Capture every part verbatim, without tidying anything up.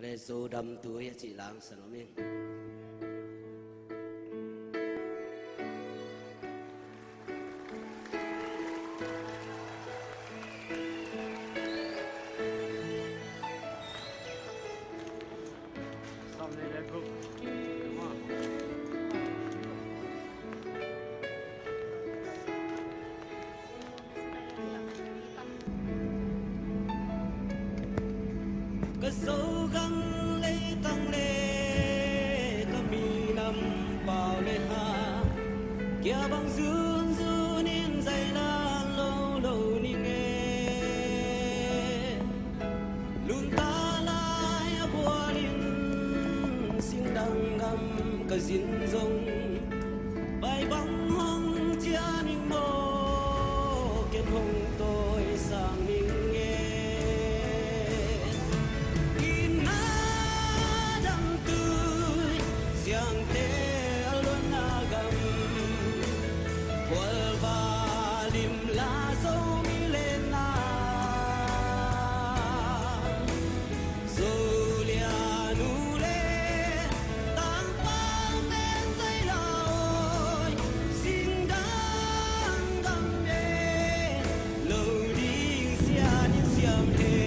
Le Zodam tui a cih lang san om ing. Ka Zogam leitang le ka minam pau le ha, kia bang zunzun in zai la lo lo ning e. Lunta lai a bualin singdang gam ka zin zong, pai bang hong cian ing maw, ken hong tawi sang ning e. Inn a damtui siangte a luanna gam, Khualva lim la Zomi lenna, Zo lian uh le tangpang ten zai la oi, singdang gam e, lo ding sian in siam he.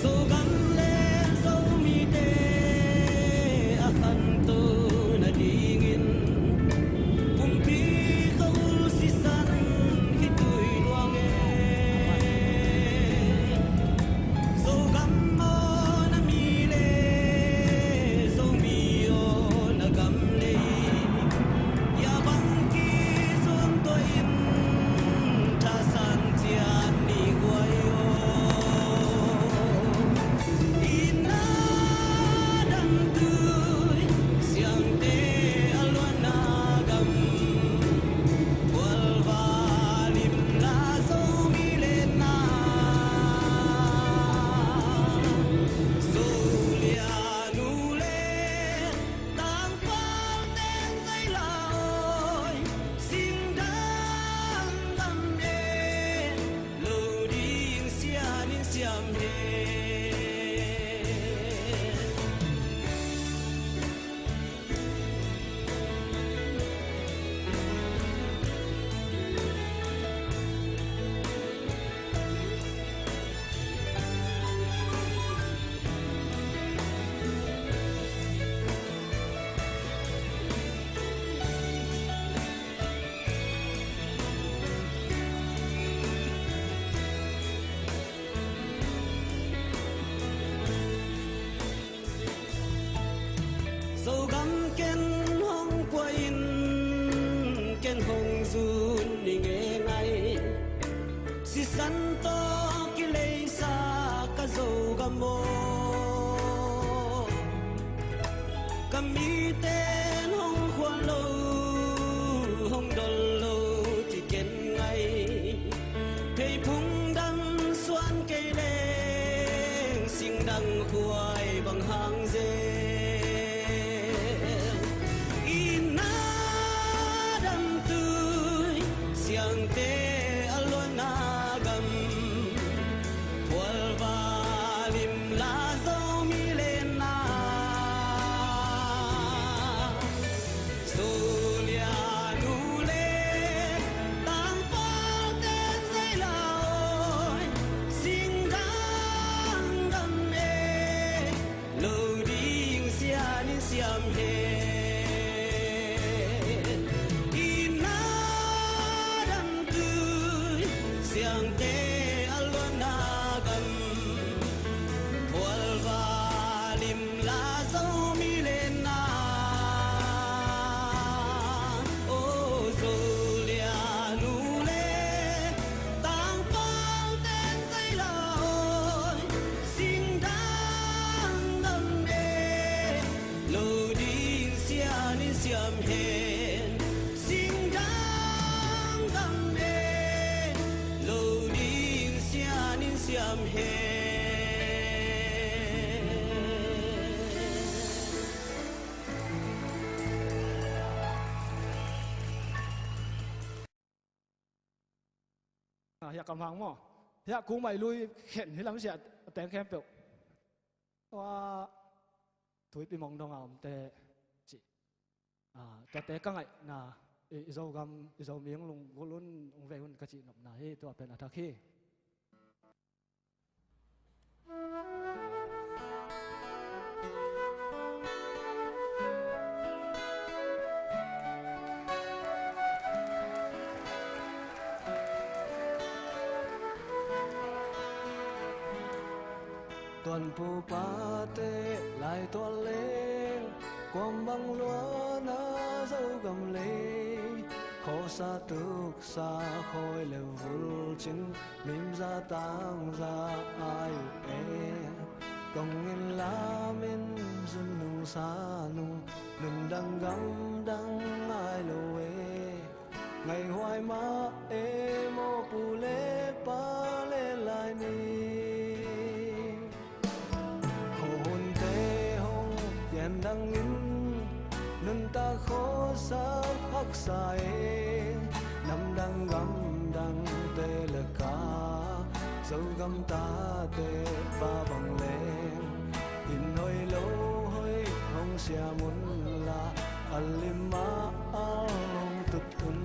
Zogam le Zomite a khanto nadingin pumpi ka ul sisan khitui luang e. Zogam aw na mi le Zomi aw na gam lei, ya bang kizun tua in thasan cian ni guai aw. Inn a damtui siangte a luanna gam, Khualva lim la Zomi lenna, Zo lian uh le tangpang ten zai la oi, singdang gam e, lo ding sian in siam he. Zogam ken hong pua in, ken hong zun ning e ngai. Sisan tawh kileisa ka Zogam aw, ka miten hong khual lo, hong dol lo ci ken ngai. Theiphung dang suan kei leng, singdang khuai bang hang zel. Inn a damtui siangte a luanna gam, Khualva lim la Zomi lenna, Zo lian uh le tangpang ten zai la oi, singdang gam e, lo ding sian in siam he. Inn a damtui siangte a luanna gam, Khualva lim la Zomi lenna, aw Zo lian uh le tangpang ten zai la oi, singdang gam e, lo ding sian in siam he. Singdang gam e, lo ding sian in siam he. Ah, hiah kam hang maw? Hiah kung mai lui khen hi lam sia a teng khempeuh. Tua tuipi mong dong a omte ci. Ah, tuate ka ngaihna i, i Zogam, i Zomi hong lunggulh un, hong vei un ka cihnopna hi, tua pen a thak hi. Tuanpupate lai tual leng, kuam bang luana Zogam lei, khawsa tuksa khawi le vulcing, mimza tangza ai uh e. Tongin lamin zun nung sa nung, nundang gamdang ai lo e. Ngaihhuai mah e, mawpu le pa le lai ni. Khuahunte hong piandangin, nuntak khawsak haksa e. Namdang gamdangte le ka, Zogam tate va bang leng, inn hoih lo hoih hong siam unla, a lim ah al hong tut un.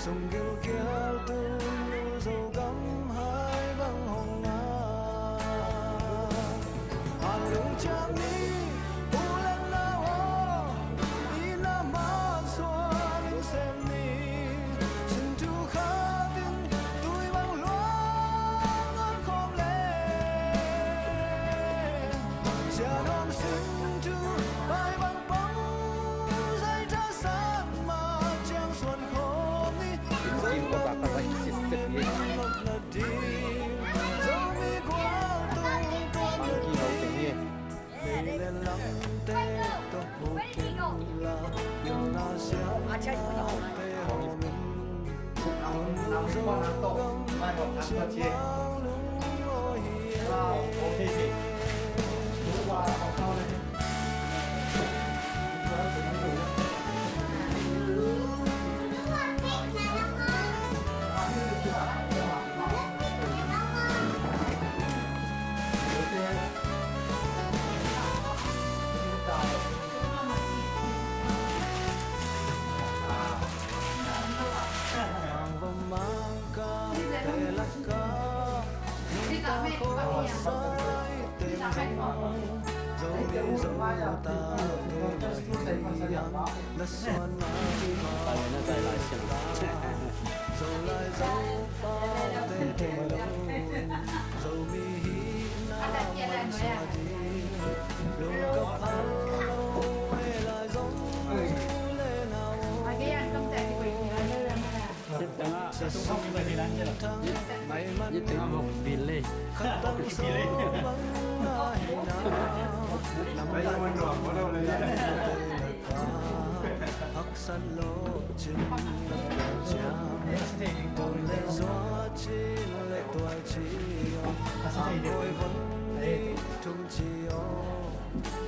Sunggil kial tunu Zogam hai bang hong ngah. A lungciam ni u le nau aw, i na mah suan in sem ni. Sin thu khat in tui bang luang a khawm le, siahnawm sin thu pai bang pang, zai thasan mah ciang suan khawm ni. Zogam nuntak in nopna ding, Zomi gual tungtuak na ding, lei le lamte tawh huk inla, pilna siamnate hawmin, tun Zogam tung sian mang lung aw hi e.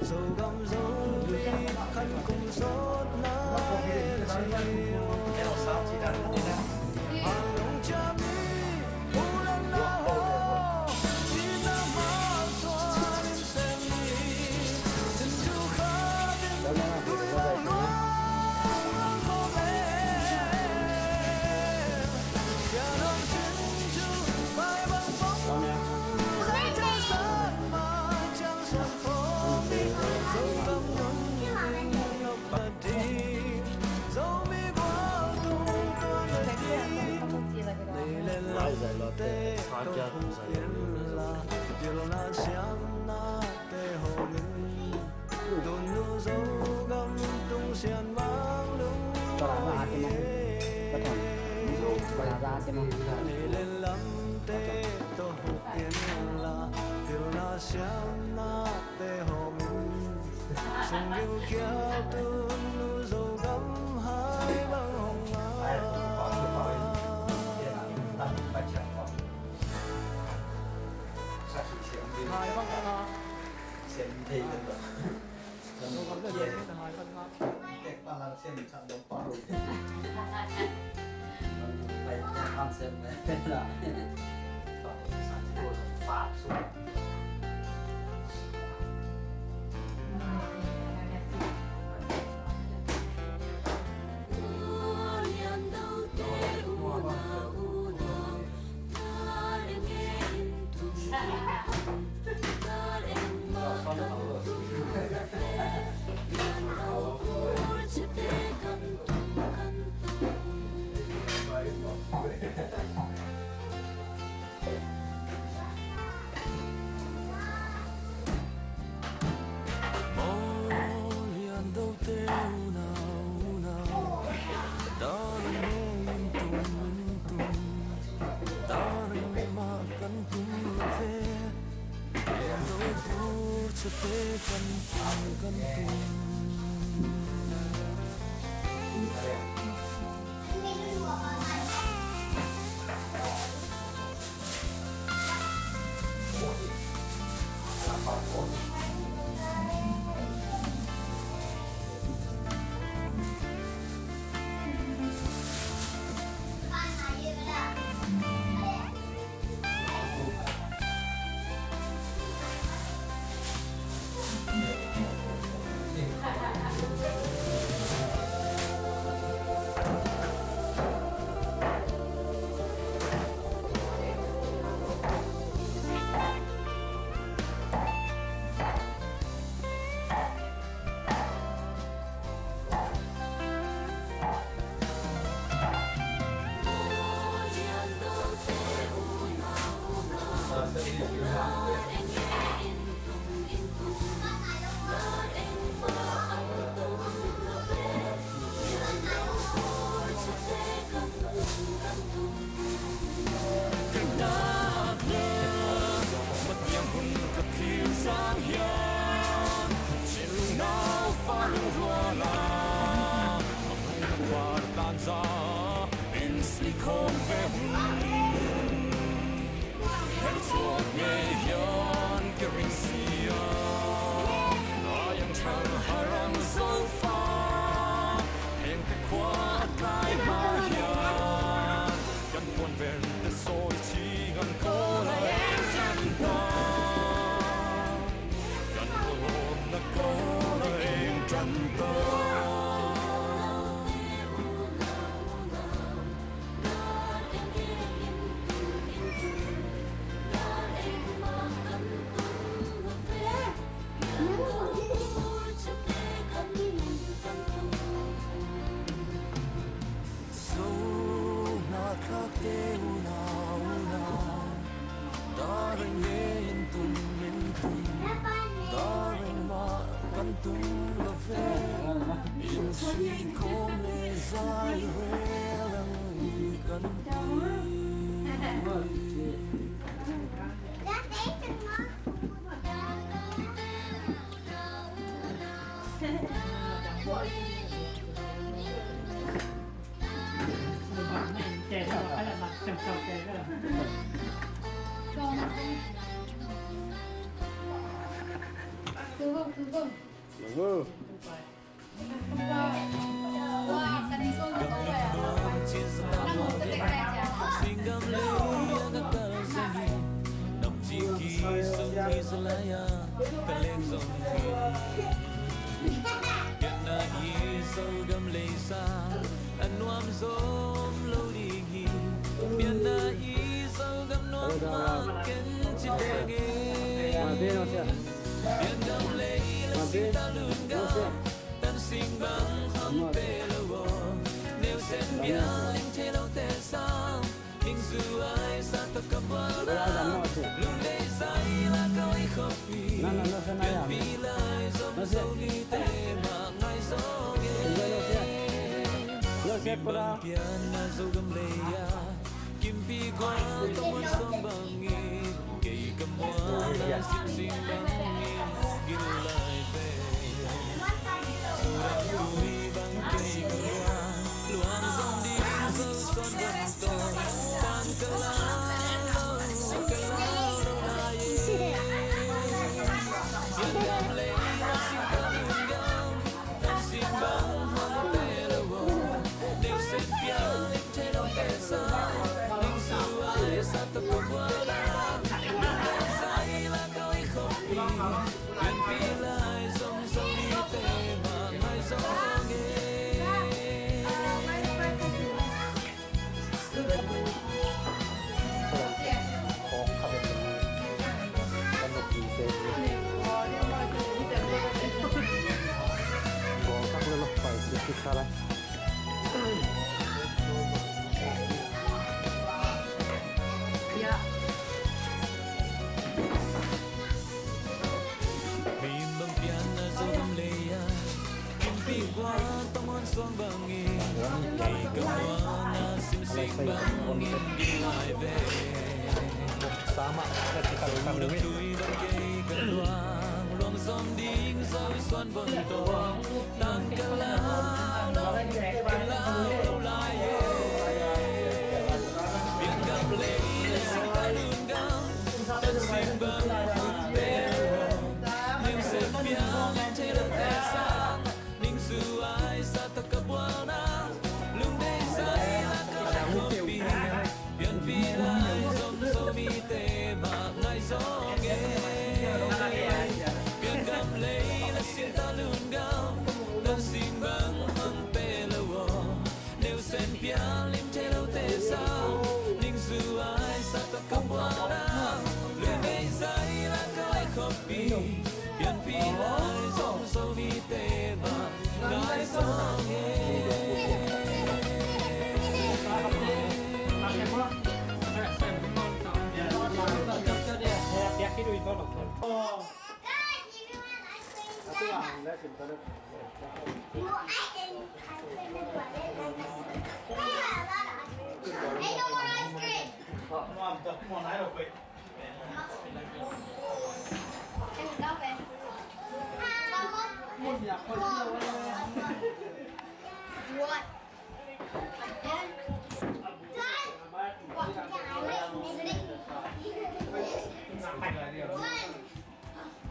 Zogam Zomi khan kum sawtna e ci aw. A lungciam ni u le nau aw, i na mah suan in sem ni. Sin thu khat in tui bang luang a khawm le, siahnawm sin thu pai bang pang, zai thasan mah ciang suan khawm ni. Zogam nuntak in nopna ding, Zomi gual tungtuak na ding, lei le lamte tawh huk inla, pilna siamnate hawmin, tunu Zogam tung sian mang lung aw hi e. Lei le lamte tawh huk inla, pilna siamnate hawmin, sunggil kial tunu Zogam hai bang hong ngah. Hai bang hong ngah. Mawlian dote unau unau, darling ne in tum in tum, darling mah kan tum lo ve. Lian do bur chate kan tum kan tum.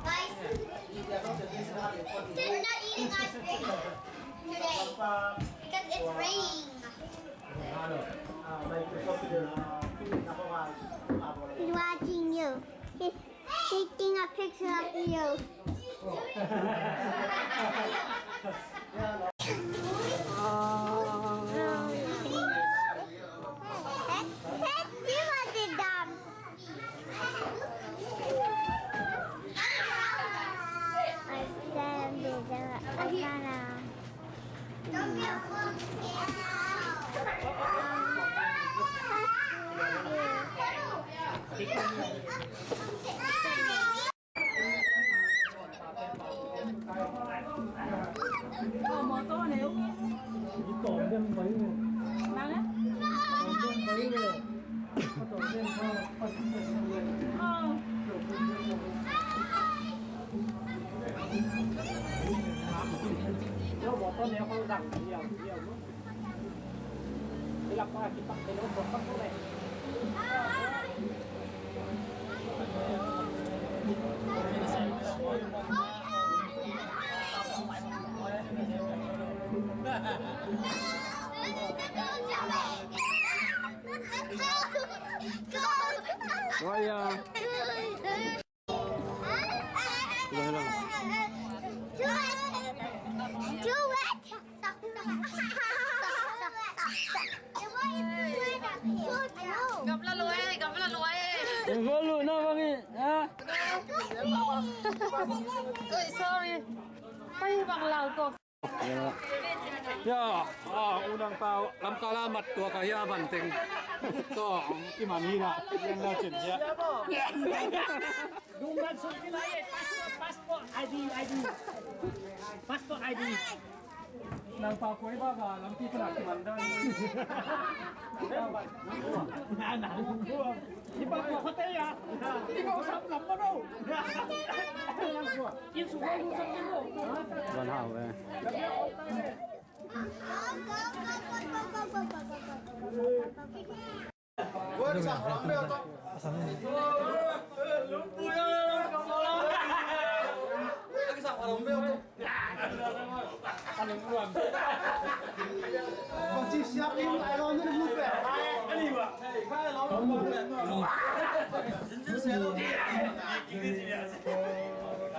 Guys, we're not eating ice cream today because it's raining. He's watching you. He's taking a picture of you. Why, uh, Gam laluai, gam laluai. Gam laluai na bang i, ha? Oi, sorry. Pai bang lau ko. Ya, ah, unang tau lam kala mat tua ka ya ban teng. To, ki man hi na, yan la chen ya. Dung ban suk ni lai, passport, passport, I D, I D. Passport, I D. Nang pa koi ba ba lam ki pala ki man dan. Na na. Iba ko hotel ya. Iba ko sap lam ba no. In su ko sap ko. Ban hau eh.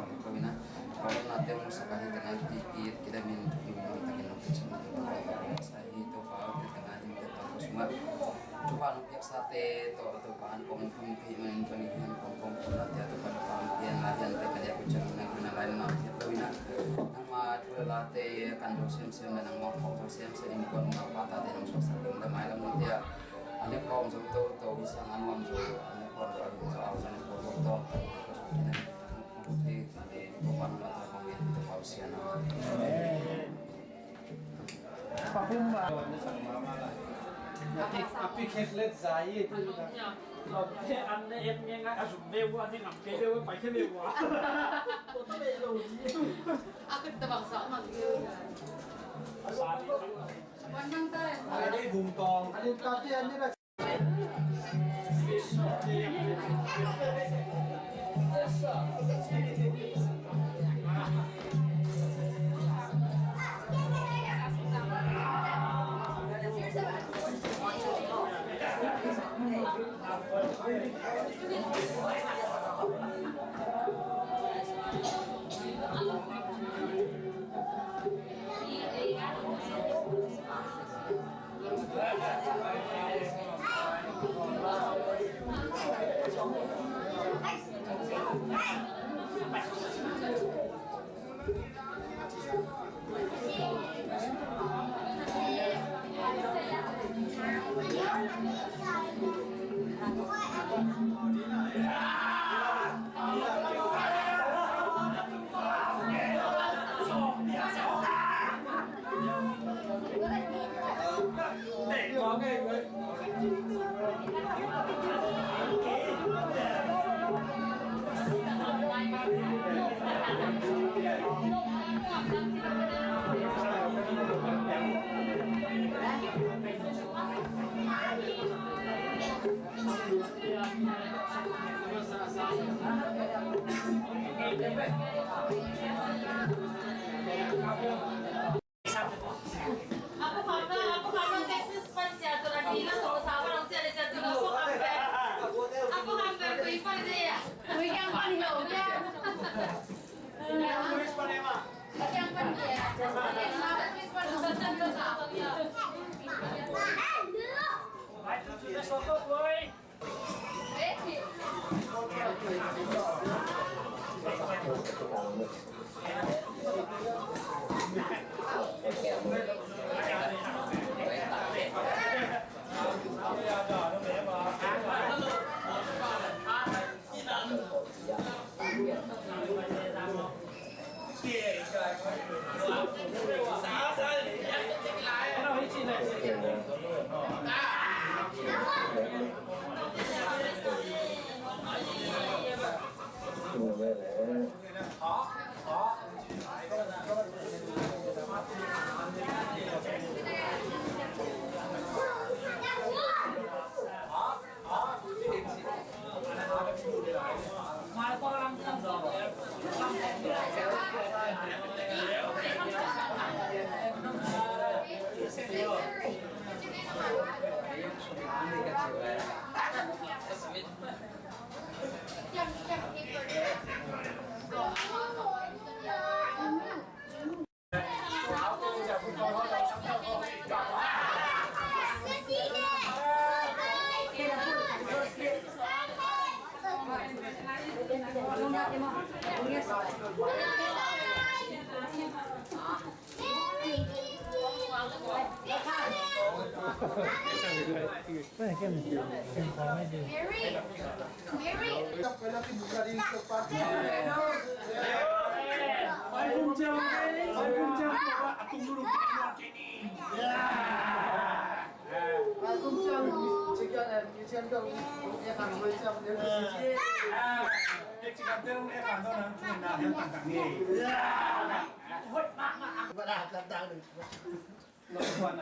Topa hi ko ina. Ko na te musak a hi tena ti ki ki da min min takin no te chin. Sa hi Topa te tena hin te pa ko suma. Topa no piaksate tawh Topa an kong khum pi manin Topa ni an kong kong khum late Topa Topa an pian la hian te ka leh ku chan na ku na lai na piak lo ina. Nangma thu late kan do sem sem na nangma khong zo sem sem in kon ma pa ta te nang sok sa ding da mai lam tia. An ne khong zo to to hi sang an nuam zo an ne khong zo a ding zo au sa ne khong zo to. Topa nangma ta khong yan Topa sian na. Papum ba. Api, api khet let zai tu. Lo te an ne et nge ngai a zum be wa ne ngam ke be wa pai ke be wa. Ko ta be lo ni. A kut ta bang sa ma ke. Sa ni. Wan bang ta. Ai dei bum tong. Ani ta ti ani la. Apa kabar? Apa kabar Texas? Pan jatuh lagi lah, sama-sama orang tiada jatuh lah. Apa kabar? Apa kabar? Kau ipan dia ya? Kau ikan pan jauh ya? Kau ikan pan dia. Kau ikan pan dia. Baik, sudah sokok, boy.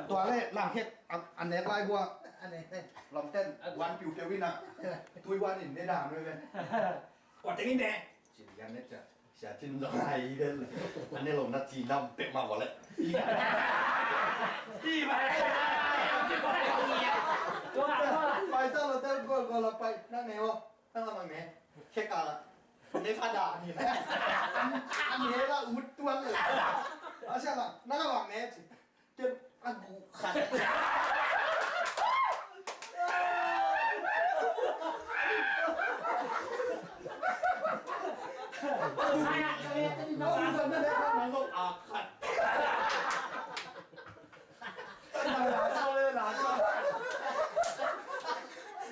Tua le langkhiat an nek lai bua. Lomten wan piu keu ina. Tui wan in ne dam le ve. Kua teng in ne. Cin yan ne ca. Sia cin zong ai den. An ne lom na ci nam pek ma bua le. I ma le. Pai ta lo tel gol gol la pai na ne wo. Nang a mang ne. Khe ka la. Ne ka da ni la. An ne la ut tuan le. A sia la. Nang a mang ne. Ken a gu khat. A gu khat. A khat.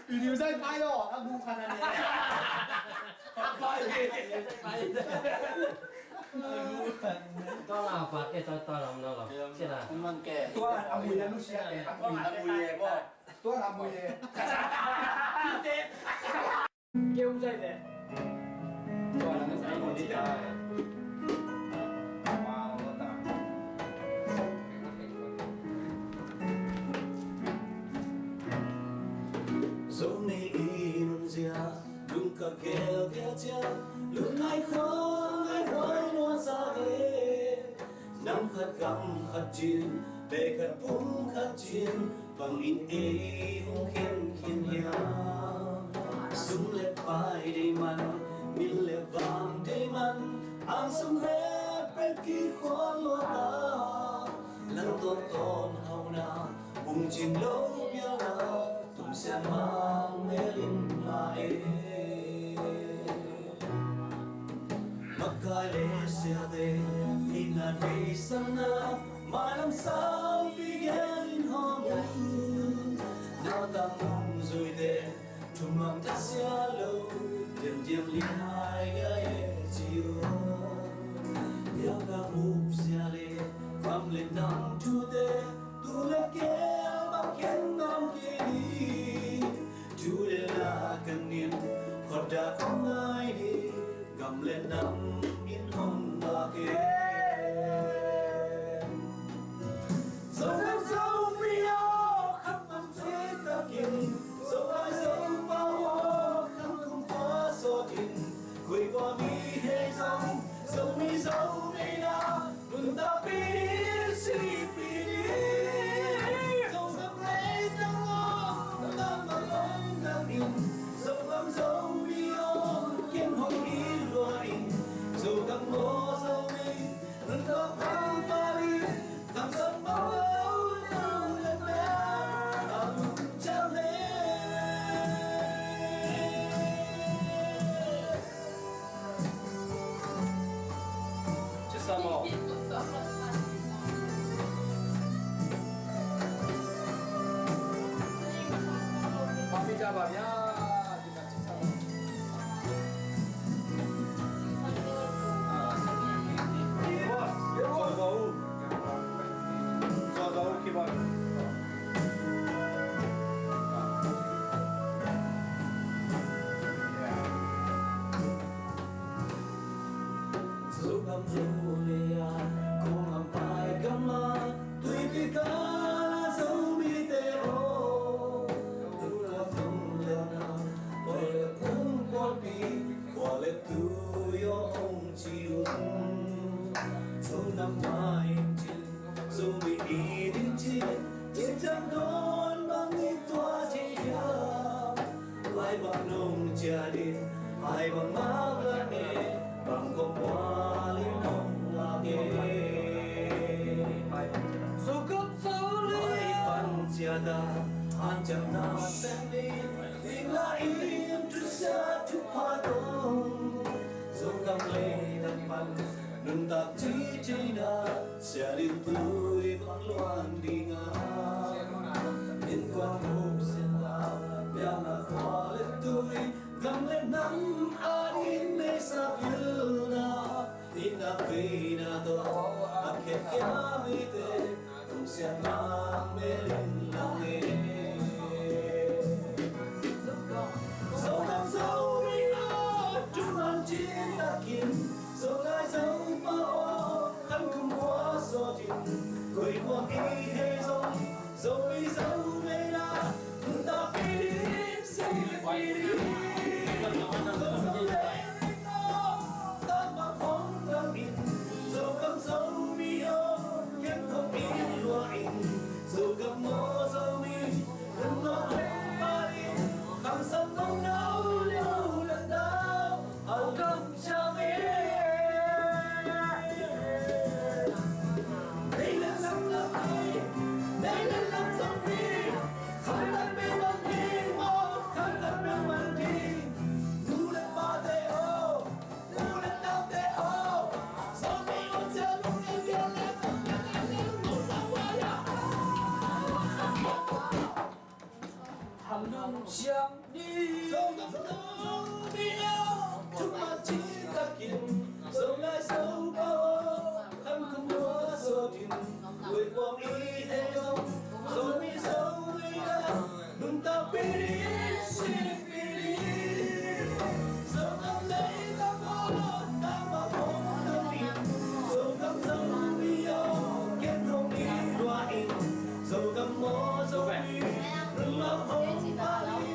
Video zai pai lo, a gu khat a ne. Tua na fa ke tua tua lam na lo. Sia na. Tua a mui a nu sia ke. Tua a mui e bo. Tua a mui e. Keu zai le. Tua a mui e. Zo ni i nun zia. Lungka gelgel ciang lungngai khua ngai huai nuansa e. Nam khat gam khat cin, pe khat pum khat cin, bangin ei hong khenkhen hiam? Sum le pai dei man, min le van dei man, ang sum le pe ki khuan luata. Langtawn tawn hauna, bung cing lo bialna, tum sian mang melin ma e. Makai le siate, ina dei sanna, malam sang pi gen in hom. Nau tang mong zuite, thumang ta sia lo, diam diam lim hai ga e ci o. Yau ka mup sia le, kam le nang thute, tu le kei bang khen na Nam in hong lak e. Zogam Zomi aw, khamham citakin, Zolai Zopau aw, khamkum khua sawtin, koi kua mi hei zong, Zomi Zo ngeina nuntakpih ding sihpih ding. Zogam leitang aw, tangmang hong dam in, Zogam Zomi aw, ken hong it lua in, Zogam aw Zomi, nuntak hong pali, kamsang bang lo lo le le, a lung ciang le. Ci sa maw. Mami jaba ya. Zogam Zo le a, kong lam pai gama, tuipi kala Zomite aw. Tua zong le na, oi le kong kuapi, kua le tui aw hong ci un. Zo nam mai in cin, Zomi i ding cin, cin ciang dawn bang i tua ci hiam? Lai bang nong ciat in, lai bang mak lak e, bang kong kual in nong lak e. Sukap sau lai pan ciat a, an ciang na sen in, ling la in tu sa tu pa dong. Zogam leitang pan, nuntak ci ci na, sia ding tui bang luan ding a. Innkuan huk sia la, biakna khua le tui, gam le nam a ding neihsa pilna, itna peina tawh a khe kia mite, tung siang lang melin lang e. Zogam Zomi aw, tung man cin takin, Zolai Zopau aw, khan kum khua sawtin, koi kua i hei zong, Zomi Zo ngeina nuntakpih ding sihpih ding. Zogam leitang aw, tangmang hong dam in, Zogam Zomi aw, ken hong it lua in, Zogam aw Zomi, nuntak hong pali, kamsang bang lo lo le le, a lung ciang e. Nei le lam lam hi, nei le lam zong hi, khan lam pe lam hi, mo khan lam pe lam hi. Nu le pate aw, nu le tate aw, Zomi aw cia nu le bia le, nu le wa ya. Tham lung ciang ni. Zong zong zong ni a, thuk ma ci takin, zong lai zong pa o, kham kham lua so tin, koi kuang i hei zong, zong mi zong ni a, nuntak pi ni, si pi ni. Zong zong lai zong pa o, tang ma kong zong ni, zong zong zong ni o, ken zong ni lua in. Zogam aw Zomi, nuntak hong pali,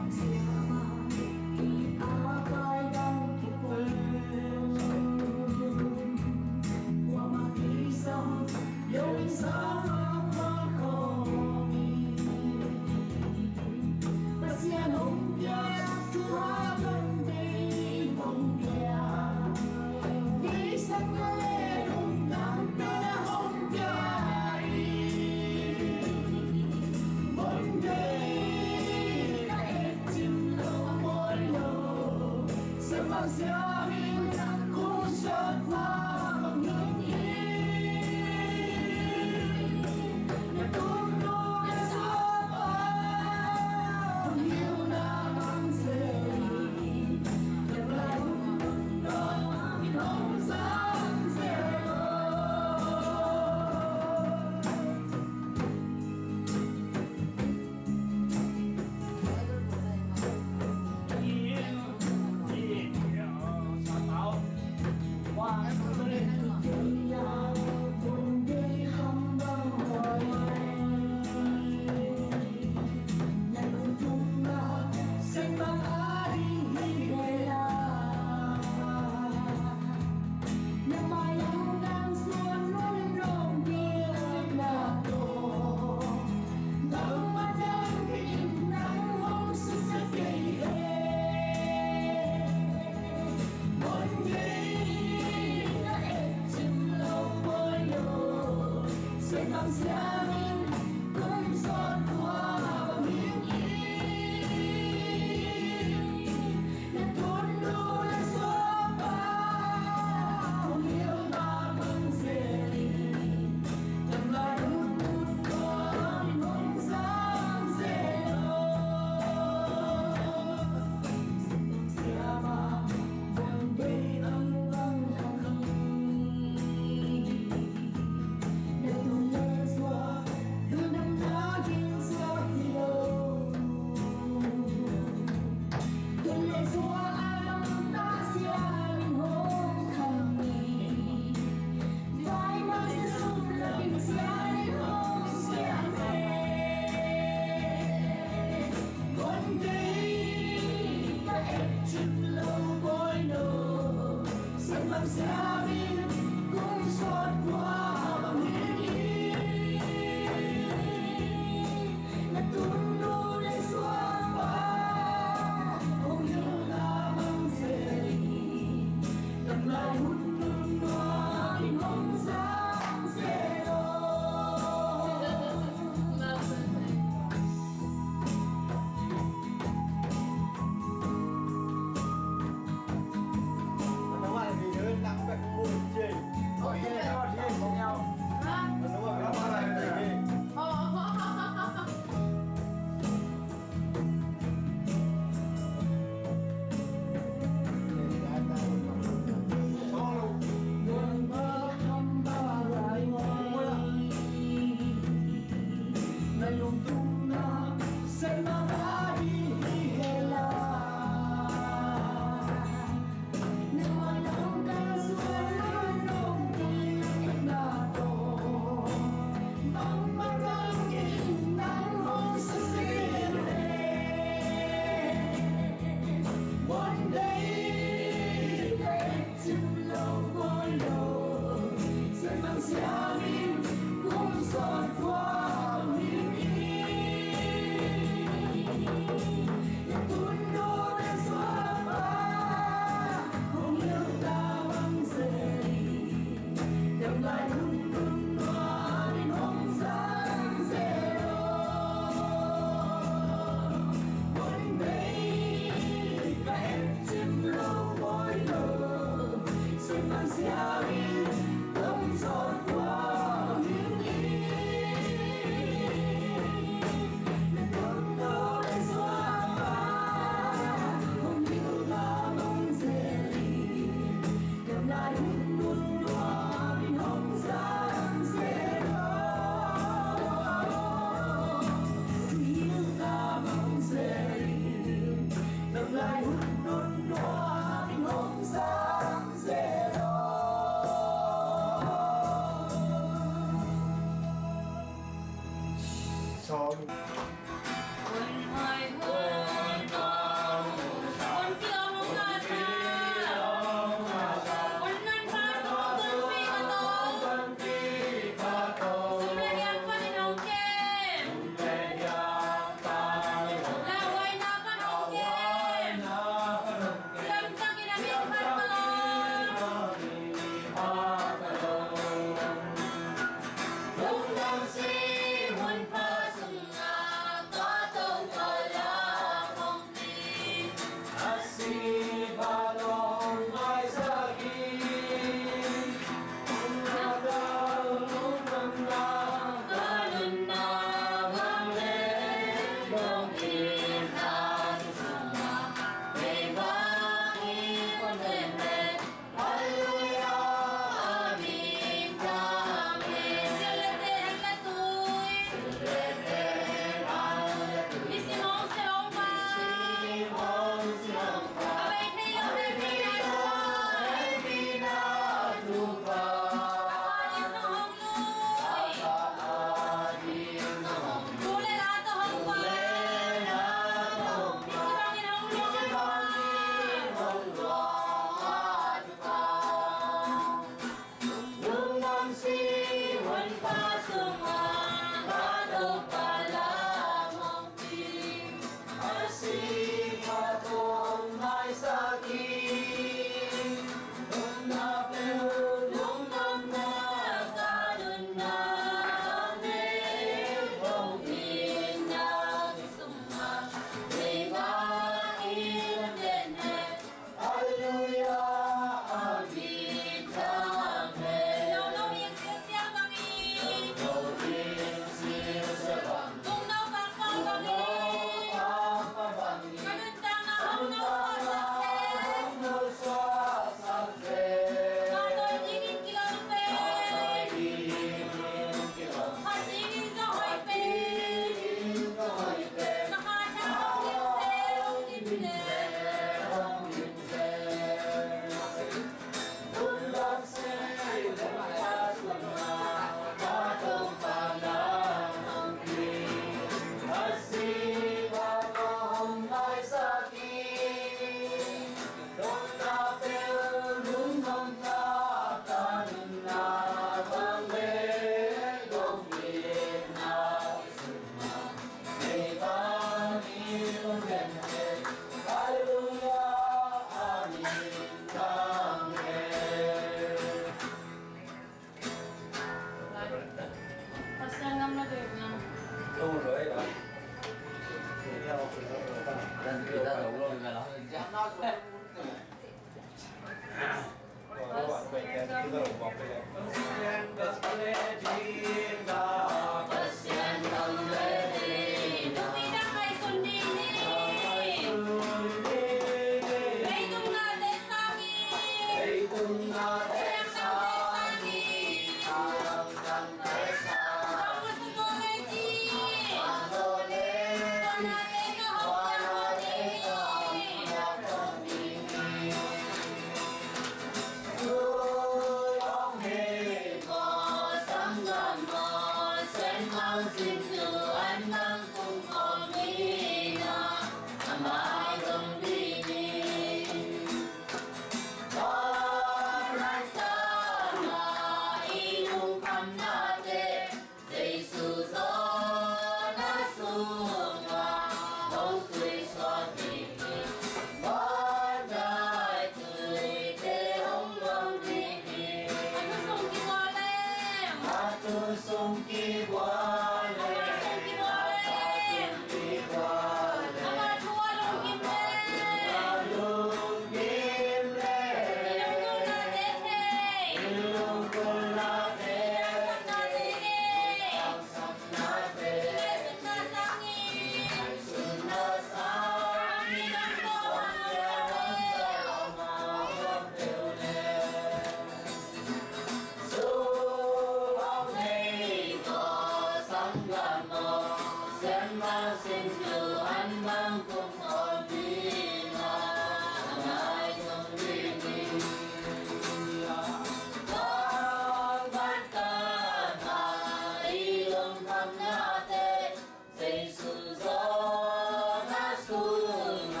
Jesu zawn a sung a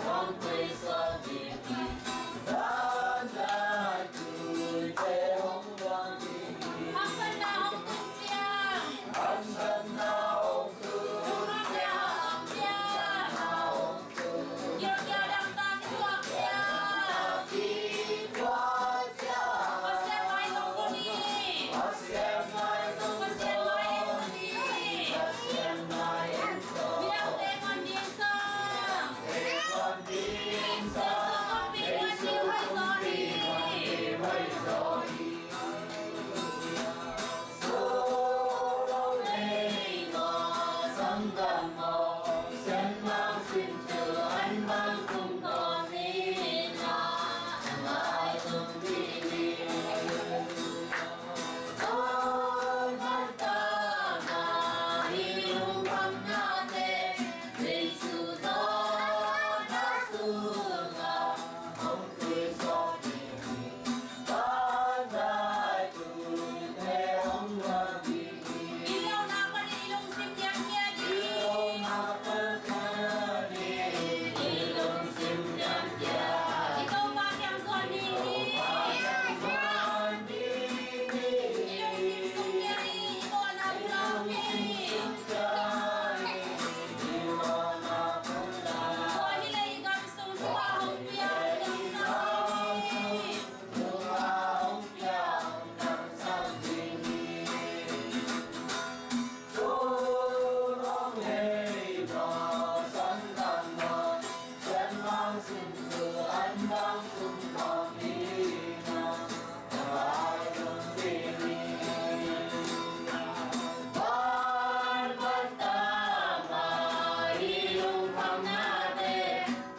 hong khuisuak ding hi. Dawn daituite hong luang ding hi. Hosanna hong tun ciang. Hosanna hong tun ciang. Hosanna hong tun ciang. Gilkial dangtak i tuak ciang. Pasian mai zong zong hi. Pasian mai zong zong hi. Pasian mai zong zong hi. Pasian mai zong zong hi. Midangte muan ding sang. Midangte muan ding sang. Jesu kong pi muan ding hoih zaw hi. Jesu kong pi muan ding hoih zaw hi. I lungsim diamdiam hi. I lungsim diamdiam hi. I Topa kiang zuan ding hi. I lungsim sung diam hi. I lungsim sung diam hi. Tua hi leh i gam sung tua hong piang ding hi.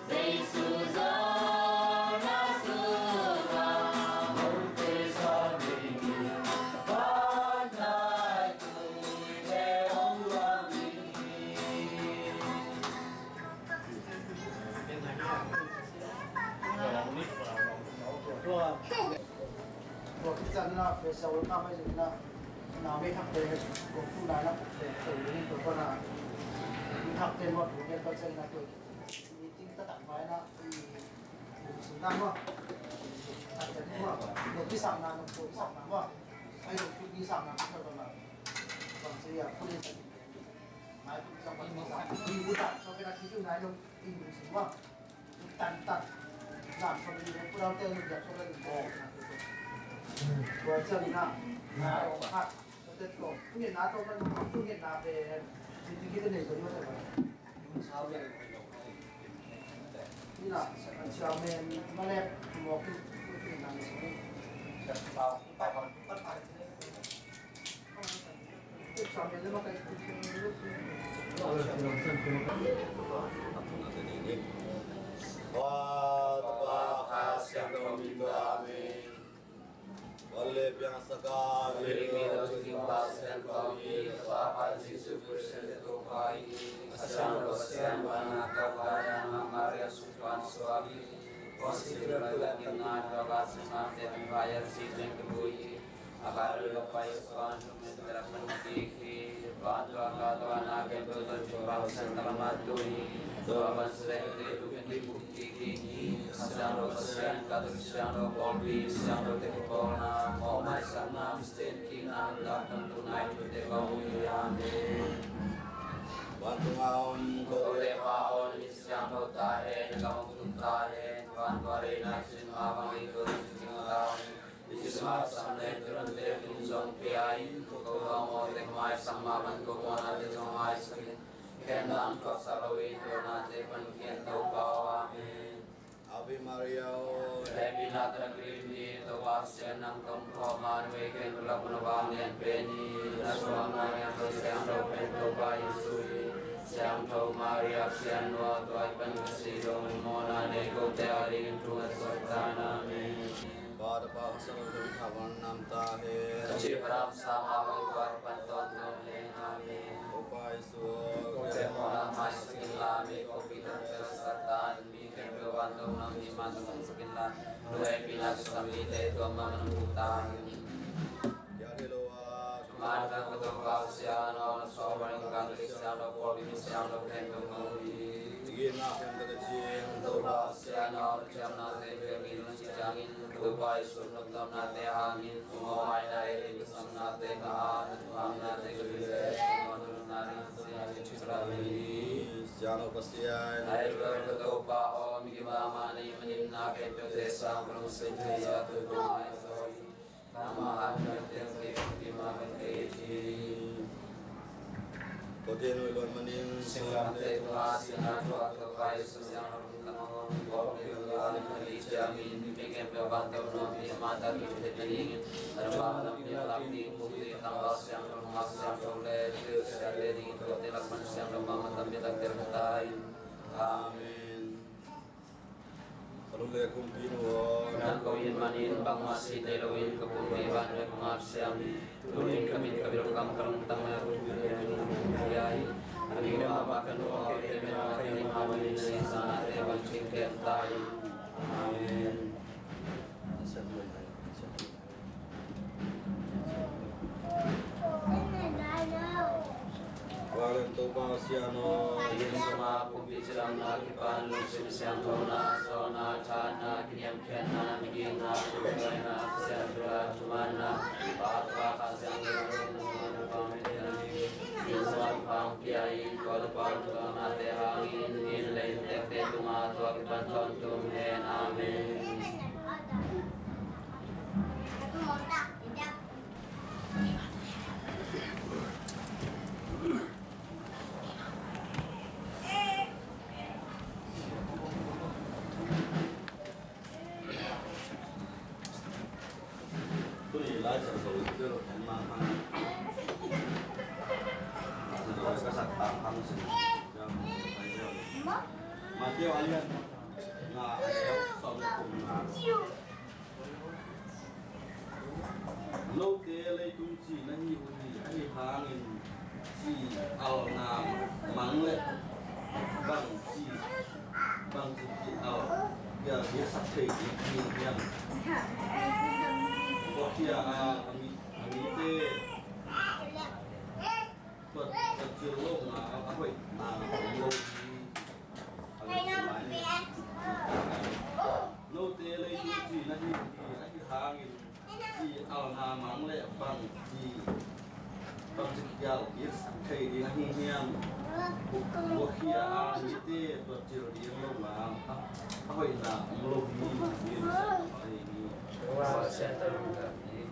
Jesu zawn a sung a hong khuisuak ding hi. Van daituite hong luang ding hi. Tua khit ciang in ah, Fesa World Cup ahi zongin ah, na meithakte he, kong tu nai na, tua tu ni tua kona, meithakte mawh tu ngen tua ciang in ah, tua meeting taktak mai in ah, i, i lungsim na maw, taktak maw, no kisakna, no tua kisakna maw, ai no tu kisakna, tua kona, bang ci a, tu ni sa, mai tu sa, bang ci sa, i bu tak, so kena tu nai no, i lungsim maw. Tantan. Lam sawm le li, Pu Daute nung giat sawm le li. Tua ciang na, na hong khat. Tua te tawh, tu ngen na tawh man, tu ngen na pen, ti ti ki te nei tawh ni ma te ba. Ni na, an sia men, ma le, mo ki, tu ngen na ni sawm ni. Tapa, Tapa, Kha Siangtho min tawh, amen. Van le piang a sak a, a vei mi lo Topa Pasian kong hi, Tapa Jesu Khrist Topa hi, a siangtho Pasian van a kal lai a, Maria supan suak hi, kong si lo la kim na ka va sa ma te an va ya si teng ka bui hi. A kal lo pai suan Tua ban srek te tu kan ding buk kik hi. A siangtho Pasian, Katolik siangtho, pawlpi siangtho te kong bawlna, mawhmaisakna, Pasian kikna, dak tangthu nai thu te kong ui. Amen. Vantung a om ko le pa aw, na min siangtho ta hen, na gam hong tung ta hen, vantung a rei na cin ma bang i ko cin ta hen. Masa le tuan te kin zong pia in, ko ko mawte mai sang ma ban ko ko na te zong ai sakin. Khen dan ko sa lo in, ko na te pan khen Topa. Amen. Ave Maria, o. Hehpihna tawh na kipia hi, Topa Pasian nang tawh om khawm a, na vei khempeuh lakah na vang lian pen hi. Na suahna ngiat lo siangtho pen Topa Jesu hi. Siangtho Maria Pasian nu, tua i pan ka si dong mawhna nei kote a dingin thu ngat suak ta in. Amen. Pa, Tapa, Kha Siangtho min thang, vanglian a om ta hen. A cih bangin a sang a, tua i pan tawntung hen. Amen. Topa Jesu, kote mawhna maisak inla, mi khuapi tawh na tel sak ta in. Mi khempeuh vantung nuam mi man tawh sangsak inla, na hehpihna kisam mite tua man hong tung ta hen. Thuman ka Topa Pasian aw, na suah bangin Catholic siangtho, pawlpi mi siangtho khempeuh ngah uh hi. Topa Pasian aw, na ciamnate bek in, na cih ciangin Topa Jesu na lungdamnate hangin, na mawhmaina ei, ei kisamnate ngah a, na thupha nate ka ding le na lungdamna ding Pasian in thupha hi. Siangtho Pasian. Ai, ka Topa aw, mi kima mah na hih manin na khempeuhte sang ka lungsim thei a, tu tua ngai zaw in. Nangmah hanthawn teng kei, mi kima kan kei hi. Kote nuih luat manin singlamteh tungah sihna thuak Topa Jesu siangtho lungdam aw. Kawlpi tungah na khan i ciangin mi khempeuh vantung nuam mi mah tak in thei dingin, a thuak lam mi lak ding pumpi tangval siangtho, nungak siangtho le thilsiat le ding kote lak pan siangtho mahmah tam mi lak tel ta in. Amen. Ka lungdam kumpi nu aw, nang ko hih manin bangmah sih nei loin ka pumpi van le kong ap siam hi. Tuni-in ka mit ka bil ka kam ka lungtang le ka pumpi le ka pumpi hi. A ding le mahmah ka nu aw, kei te mah ka hih manin na hihsaknate bang cingciang ta in. Amen. Vanglian Topa Pasian aw, inn sungah pumpi cidamna kipan lungsim siangthona, zawhna, thahatna, kiniamkhiatna, migitna, lungdaina, Pasian thu le thumanna, Pa, Tapa, Kha Siangtho, inn sungah thupha pia in, tua thupha lungdawnate hangin inn le inntekte tungah tua kipan tawntung hen. Amen. Tuni Lai Siangtho i tel mahmah. Ka sak tang hang sin. Mattheu a lian nga, a lian sawm le thum nga. Note leitung ci na hi uh hi, ahi hangin ci alna mang le bang ci, bang ci ki al, ki al, ki sak thei ding hi hiam? Bawhkhia a, a mi, a mite tua, tua cil lo nga a hoih na om lo hi. Note leitung ci na hi hi, ahi hangin ci alna mang le bang ci, bang ci kial kik thei ding ahi hiam? Bawhkhia a mite tua cil ding lo nga a hoihna om lo hi, hi, hi.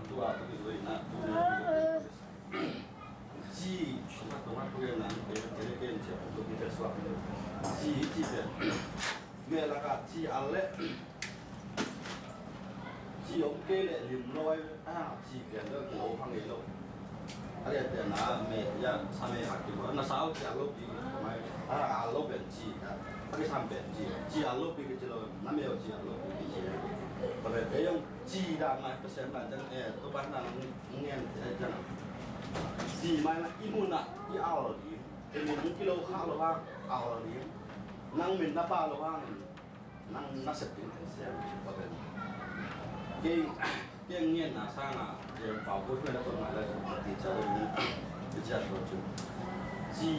Tua ka kihoihna tu. Ci, ci, ci pen meh lakah ci al leh ci om kei leh lim lo ai, a ci pen lo ki lo hang ei lo. A lian pen a meh ya sa meh hak ki lo na sau ci al lo pi mai a al lo pen ci a, a ki sam pen ci, ci al lo pi ki ci lo na meh ci al lo pi ki ci. Tua pen ei ong ci dan mai Pasian dan cang e, tua pai nang ngen te cang. Ci mai na i mun ah i al ding. Kei min hong kilo kha lo hang, a awl ding. Nang min na pha lo hang, nang na sep ding thei siam, tua pen. Kei, kei ngen na sang a, kei pau ko hmel a tua ngai la, tua ti cha lo ni, ti cha lo chu. Ci,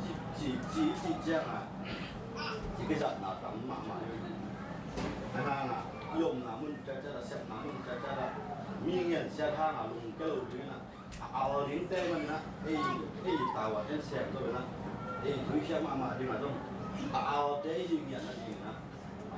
ci, ci, ci, ci ciang a, ci kei zat na tam mahmah ni. Na hang a, i omna mun cha cha la, sepna mun cha cha la, mi ngen siat hang a, lung kei lo ding na. A awl ding te man na, ei, ei tau a ten siam to na, ei, tui siam mahmah ding a dong. A awl te ei ding ngian na ding na. A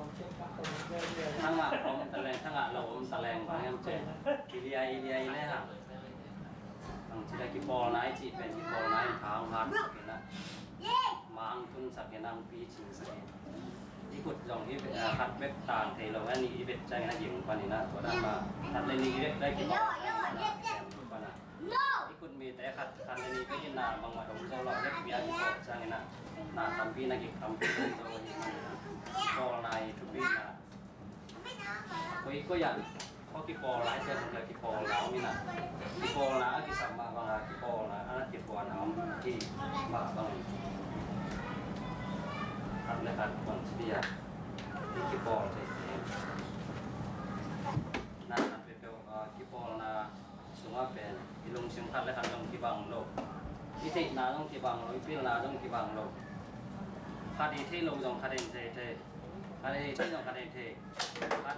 Thangah om taleng, thangah lo om taleng bang hiam cih. Iliai, iliai le hang. Bang ci le kipawlna i cih pen kipawlna in thang hat sak in ah, mang tun sak in ah, pi cing sak in. I khut zong i khat bek tang thei lo, a nih i bek ciangin a ging pan in ah, tua dan mah khat le nih i bek ciang kipawl pan ah. I khut mite khat, khat le nih bek in ah bangmah dong zo lo, bek bia kipawl ciangin ah, na tampi na gik tampi dong zo hi. Kipawlna i thupi na. Koi, koi ah, koi kipawlna, i te kipawlna om in ah. Kipawlna a kisam mah bang a, kipawlna a kipawlna om hi mah bang. Khat le khat bang ci a, i kipawl thei thei. Na khat peuhpeuh, ah, kipawlna sungah pen i lungsim khat le khat zong kibang lo. I theihna zong kibang lo, i pilna zong kibang lo. Khat i theih lo zong khat in thei thei. Khat i theih zong khat in thei. Khat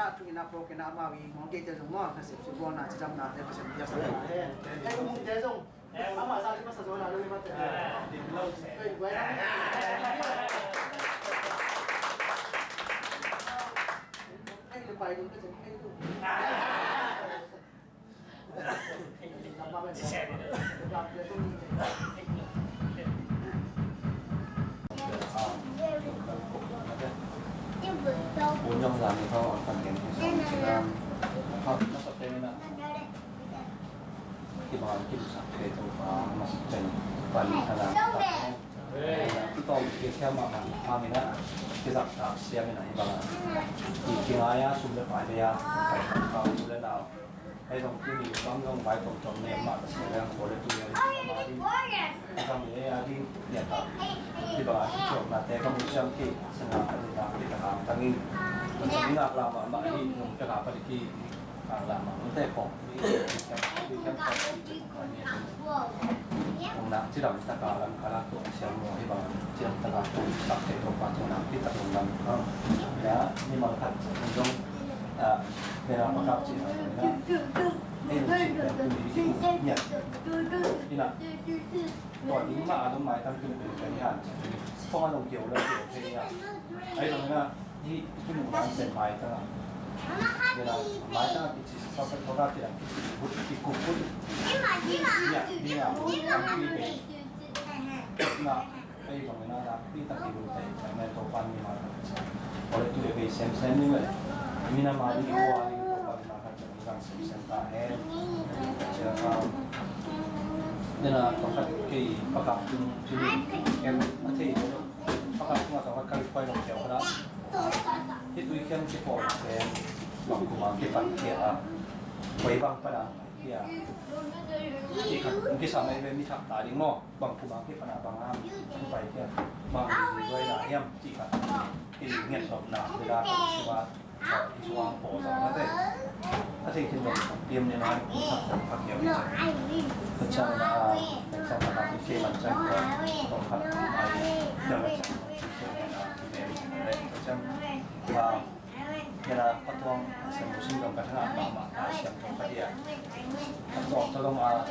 ah, thu in ah, phawk in ah, amau i muang keite zong maw, nasep suk bawlna, cidamnate Pasian piaksa hen. Ei, muangte zong amah zah ci masa zaw na lo hi mate. Ei, guai na. Ei, le pai ding ka cen ei lo. Hei zong tuni bang zong vai tawmtawm nem mah ka sia leng khaw le tu leng a ding, a ding, a ding, nia ta. Hih bang a kichuaknate ka mu siam kei, sangah ka nunna kei ka hang tangin, ka tangin ngak la mahmah hi, nung pek a pa ding hi, hang la mahmah te khawng. Hong nak cidam taka lam kala tua siam maw, hih bang cidam taka tua sak te tua pa tua nak pi tak lam. Ya, ni mal khat zong, ah, Mera pakap cih na, ei, nung cih pen tu ni, ngiat, Ina, tua ding mah a dong maitang kin pen pen hi han. Kong a dong kiau lo kiau thei hi han. Ai dong ina, hi, hi mu dan pen maitang a. Ina, maitang a kici sa sa sa tua ka kilang kici kut, kikut kut. Ina, ina, ina, ina, ina. Ei, bang ina na, pi tak ki lu te, men to pan ni ma. Ole tu e be sem sem ni me. Mina ma ni ko a ni to pan ma ka ni bang sem sem ta he. Ya ka. Dena to ka ke pakak tu tu ni. Em, a te. Pakak tu ma to ka kali koi long keu ka da. Hi tu i ken ki po te. Bang kuma ki pan ke a. Koi bang pa na. Kia. Ki khat, ki sa mai be mi thak ta ding maw. Bang kum a kipana bang a, kum pai kia. Bang duai na hiam, ci khat. Ki nget lop na, bela ka suwa, suwa po sa na te. A sei kin dong, tiam ni na, kum thak thak kia. Ka chang na, ka chang na, ki se man chang ko, tong khat, ai, da ka chang, ki se man na, ki se man na, ka chang, ba, Kena patuang siam musim dong ka thangah mahmah Lai Siangtho ka dia. Patuang tawh dong a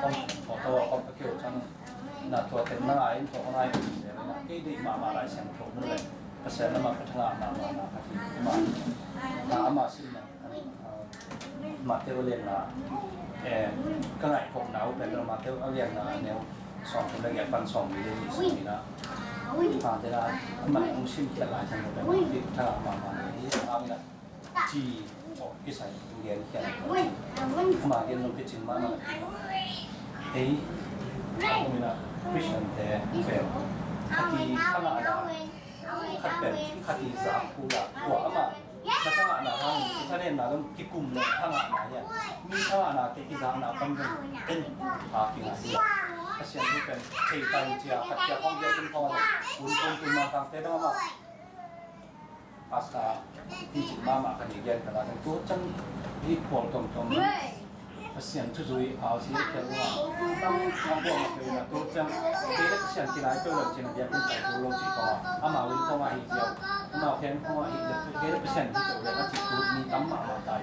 om, patuang a om ka keu cang na tua teng na ngai in tua ka ngai in se na kei deih mahmah Lai Siangtho mun le Pasian lamah ka thangah mahmah na ka ti ama na ama sim na. Mattheu a lianna, eh, ka ngaihkhopna uh pen Mattheu a lianna a neu sawmthum le giat pan sawmli le nih sung ina. Ah, tena, amah hong simkhiat Lai Siangtho pen bik tha mahmah na hi, a hang ina ci tawh kisai hong genkhiat. Ama gen nong picing mahmah na hi. Ei, a hong ina Christian te pen khat i thangah na khat pen khat i zak pu la tua ama na thangahna hang i thanemna dong kikum le thangahna hia mi thangahna te kizakna pan dong en a kinga hi. Pasian thu pen thei ta in cia khat cia khong bia kin khong a un kum kum ma kang te dong ama pasta ti cin mama kan i gen ka la dong tu chan i khual tong tong. Pasian thuzui a si a khial uh a, a buang a peuh in a tu ciang, kei le Pasian kinai peuh lo cin a biakinn pai tu lo ci ko a, amau in kong a hi ziau, amau khen kong a hi ziau, kei le Pasian hi peuh le a ci tu mi tam mahmah tai.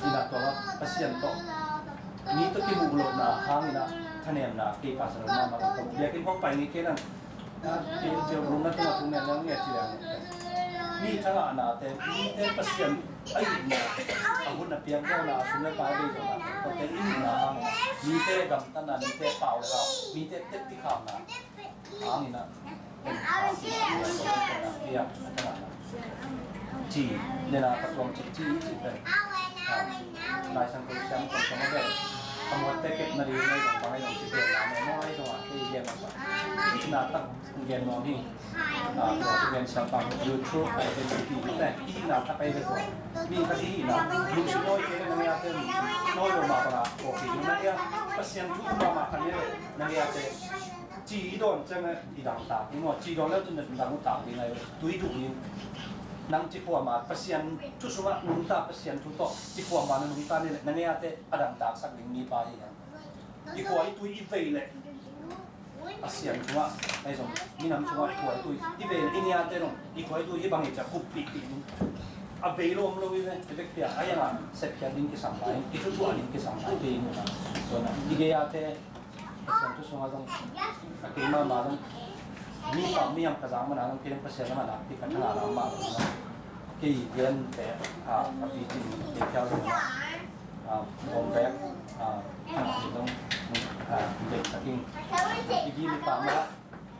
Ina tua Pasian tawh mi tawh kimuh lohna hang ina thanemna kei Pasian lo mahmah tawh biakinn kong pai ngei kei nan. Pi, pi, lungna tungah tung ngen nang nge ci leng. Mi thangahnate, mite Pasian a itna, a hun a piakdawna, a sum le pai a beidawna, kote i muhna hang, mite gamtatna, mite pau le hau, mite tepti khamna hang ina. Ci, nena ka tuang ci, ci, ci pen. Lai Siangtho siam kong kong a bel. A muatte kepna ding ngai zong bang ngai zong ci gen na ne maw ngai zong a kei gen na. Hihna tak gen nuam hi. Tua ci gen siam bang YouTube identity te hihna tak ai ve tua. Mi ka hihna. Lungsim nawi kei le na ngei a te lungsim nawi lo ma bang a kawk hi na ngei a. Pasian thu um mahmah ka ngei le na ngei a te. Ci i dawn ciang i dangtak i maw, ci dawn le cun dang uh tak ding ai, tui duh ding. Nang ci khuam a Pasian thu sungah nungta, Pasian thu tawh ci khuam a na nungta ni le na ngei a te a dangtak sak ding mipa hi hang. I khua i tui i vei le Pasian sungah ai zong minam sungah i khua i tui i vei le i ngei a te zong i khua i tui hi bang i ca kup pihpih ding. A vei lo om lo i ve, i vek pia a yang a sepkhiat ding kisam lai, i thutuah ding kisam lai, kei i muhna. Tuan a i gei a te Pasian thu sungah zong a kei mahmah zong mi pau mi hiam ka zang mana zong kei Pasian lamah nak ti ka thangah lam mah zong kei gen te a pi cin kei khial zong a bawm bek a thangah zong a bek saking i gi mi pau mah.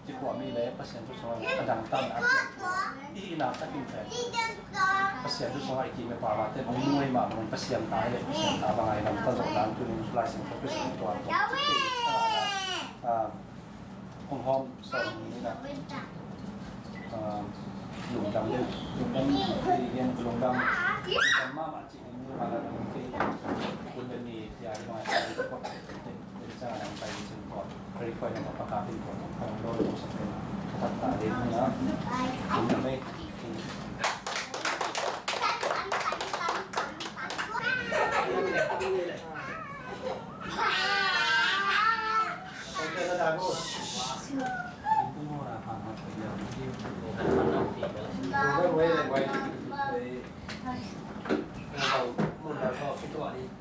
Ci khuami le Pasian thu sungah a dang tam na a piak thu i hihna takin pen Pasian thu sungah i kime pau mah te hong muai mah bangin Pasian ta hi le Pasian ta bang a i lam ta zawh dan tunin Lai Siangtho Pasian tua tua ci kei a hong hawm sawm ni na lungdam le lungdam le lungdam lungdam mahmah ci ni mah la dang kei kun le ni tia i bang a i kop te te te ca dang pai ni cin tua. Require na paka pin ko ka lo lo sa pin ka ta de na. Ina me.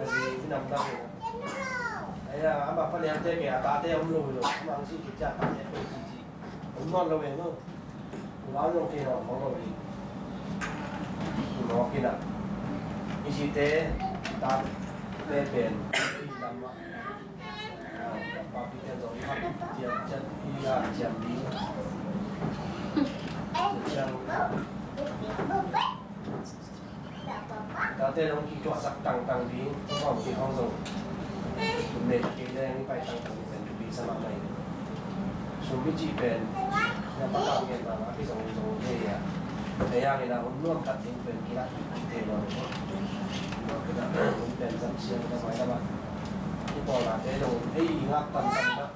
A zi minam dang hi. Aia, ama paniamte ke a tate om lo hi lo. Ama ang si kicia tate ko cici. Om nawn lo hi lo. Tua zong kei nawn lo hi. Tua kei na. I cite tate pen. Lam ah. Papi te zong i hak ciam ciam i hak ciam ding. Ciam. Tate zong kituahsak tangtang ding. Tua hong kihong zong. Mek kei leng i pai tangtang ding pen tupi sa mahmah hi. Sum i cih pen. Na pakak ngen mahmah kizong zong hi a. Ei hangin a hun nuam khat ding pen kilah kik kik thei lo. Tua kei na hun pen zang siang ka mai lam ah. I pawlnate zong ei i ngak tantan na.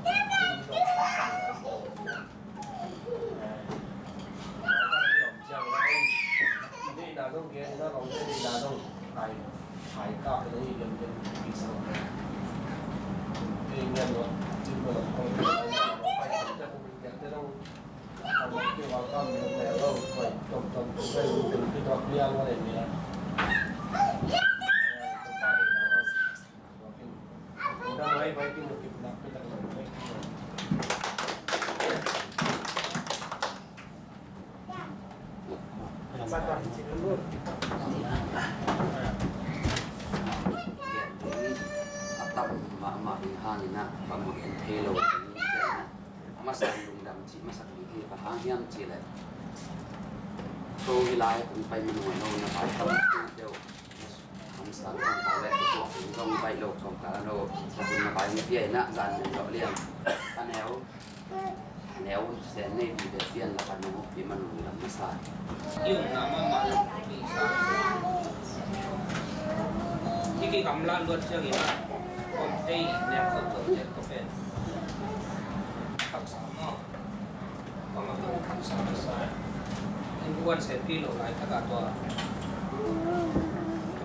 A tam mahmah ding hangin ah bangmah en thei lo ding ciangin ah a masa lungdam cih masak ding hi. Bang hang hiam cih leh ko hi lai kong pai man nuai lo na pai tam deuh. Kamsang kong kal leh kong kong baih lo kong kal lo. Kong na baih mi pia ina zan nen lo liang. A neu. A neu sen nei bi de pian la kan nung pi man nung lam masa. Yung na ma ma pi sa. Hiki kam la luat siang ina. Kong tei neu kong kong jet ko pen. Kamsang mo. Pamah kong kamsang masa. Innkuan sepi lo laitak a tua.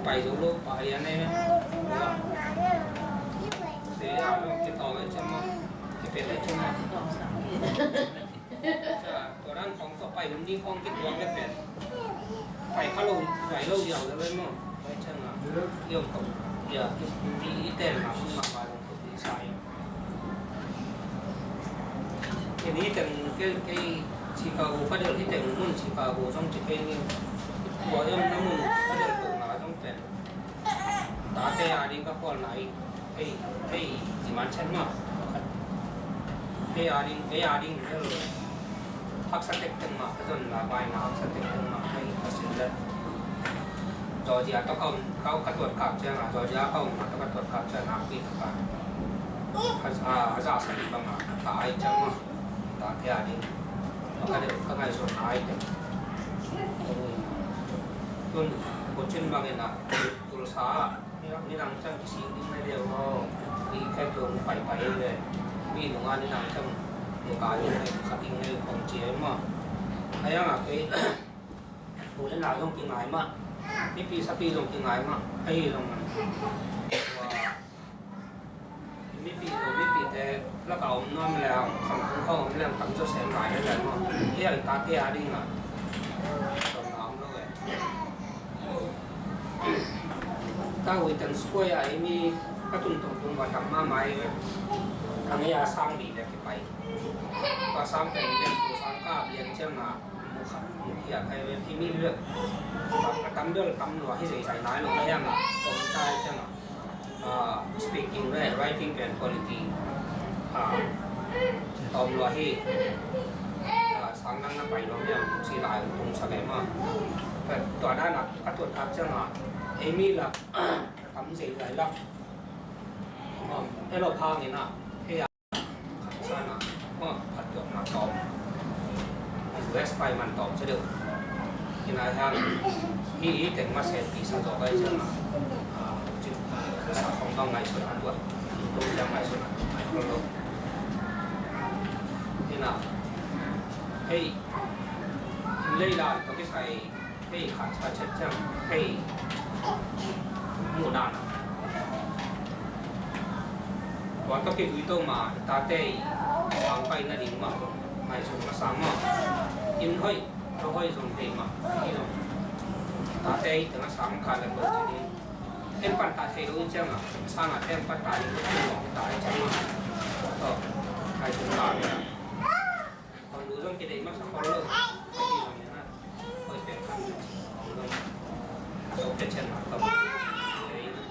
Pai zo lo, pai a ne. Te a lo, kitawng ai cem mah. Kipet ai cem mah. Tua dan khong tua pai lum ding khong kituak le pen. Pai kha lo, pai lo ziau le pen maw. Pai ciang a. Iom khong. Ia, i, i, i ten ma, ma, ma, Kei ni teng, kei, kei Chicago ka delh hi teng, mun Chicago zong ci kei ni. Tua em na mun ka delh kohna zong pen. Tate a ding ka khualna hi, hei, hei, i man chan ma. Hei a ding, hei a ding, hel. Haksa tek teng ma, ka zon la bai ma, haksa tek teng ma, hei, ka sin le. Georgia tawh ka, ka, ka tuat kap ciang a, Georgia ka um a, ka tuat kap ciang a, pi ka. A, a, a za sa ni bang a, ka ai ciang a, ka te a ding. Ka de, ka ngai so ka ai ciang. Tun, ko chin bang in a, tul sa a, ni nang ciang ki sing ding na deu lo. Ni kai tu pai pai le. Ni nung a ni nang ciang, ni ka ai le, ka ding le, kong ci ai ma. Ai ang a kei, Pu le nau zong kingai mah, mipi sapi zong kingai mah, ahi zong mipi zong mipite lak a om nuam leng, khamtung khawng om leng, tam zaw sem lai le leng maw. Ei a tate a ding a, A Western Square ah ei mi ka tun tong tung va tam mahmah ei ve. Ka ngei a sang li ve kipai. Ka sang pen pen tu sang ka lian ciang a mu khat mu khia kai ve ei mi ve. Ka tam bel tam lua hi zeizai nai lo ka hiang a tong tai ciang a. Ah, speaking le writing pen quality, ah, tawm lua hi. Ah, sang dang na pai nuam hiam ci lai tung sa ve ma. Tua dan a ka tuat kak ciang a ei mi la tam zeizai la. Elo phang in a ei a khat sa na, phattuamna tawm. U S pai man tawm cia deuh. Hi nai hiang hi i teng masiat pi sa zawk ai ciang a, ah, cik, ah, sa khong bang ngaihsun a tuat. Tung ciang ngaihsun a tuat, ngaihsun lo. Hi na, hei, lei lai tawh kisai, hei, khat sa ciat ciang, hei, muhdan a. Tua tawh kizui to ma, i tate i sang pai nading mah zong ngaihsun masa mah. Inn hoih, lo hoih zong deih mah, i zong. Tate i teng a sang kha le ko ci ding. En pan ta thei lo i ciang a, sang a te en pan ta ding ko ci mawk i ta i ciang mah. Tawh, ngaihsun ta ding. Kon lu zong kidei masa khol lo. Kidei zong ina. Koi pek kan. Kong lu zong. So pek cian ma tawh. Kong pek cian ina.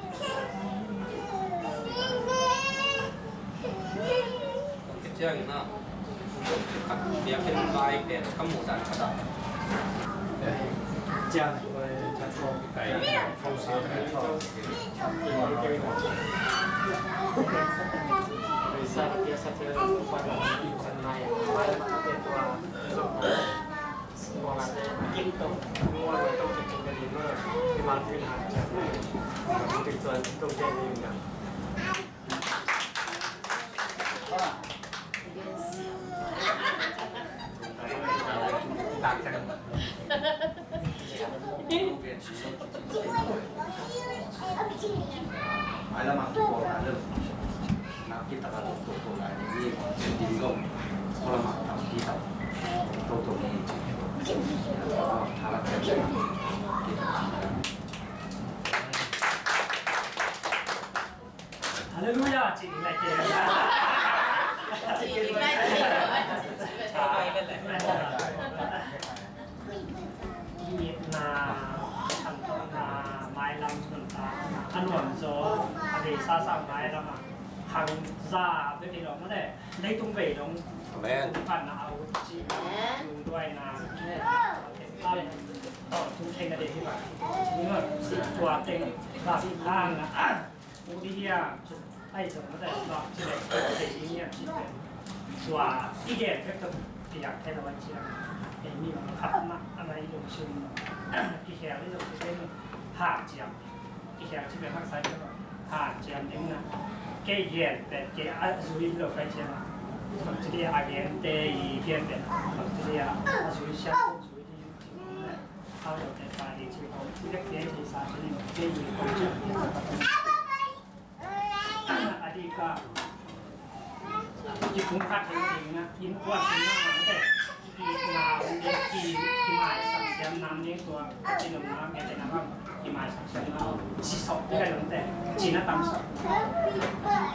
Kong pek cian ina. Khat biakinn lai pek ka muh dan khat ah. Cian, cian kong kai. Kong sa kai. Mailam ah kipawlna lel, nakpi takin tuk tuk lai ni, dim zong, kawlam ah tampi tak tuk tuk ni. Thalak Halleluia, ci ding lai kei. Ci ding lai kei. Ki-itna, khantohna, mailam nuntakna a nuam zaw, a beisa sa mailam ah khang za bek hi lo maw le. Leitung vei dong. Amen. Tung khatna a ut ci. Amen. Tung duaina. Amen. Tung theihna dei hi bang. Tua teng bang hang a. Udi hiam, ai zong na dai bang ci leh, thei ding hiam ci leh. Tua i gen bek tawh kiang thei lo a ciang. Ei mi bang khatna a nai lungsim. Kikhel i zong ci leh hanciam. Kikhel ci leh haksa i zong hanciam ding na. Kei gen pen kei a zui lo kai ciang a. Bang ci leh a gen te i gen pen bang ci leh a zui siam zui ding.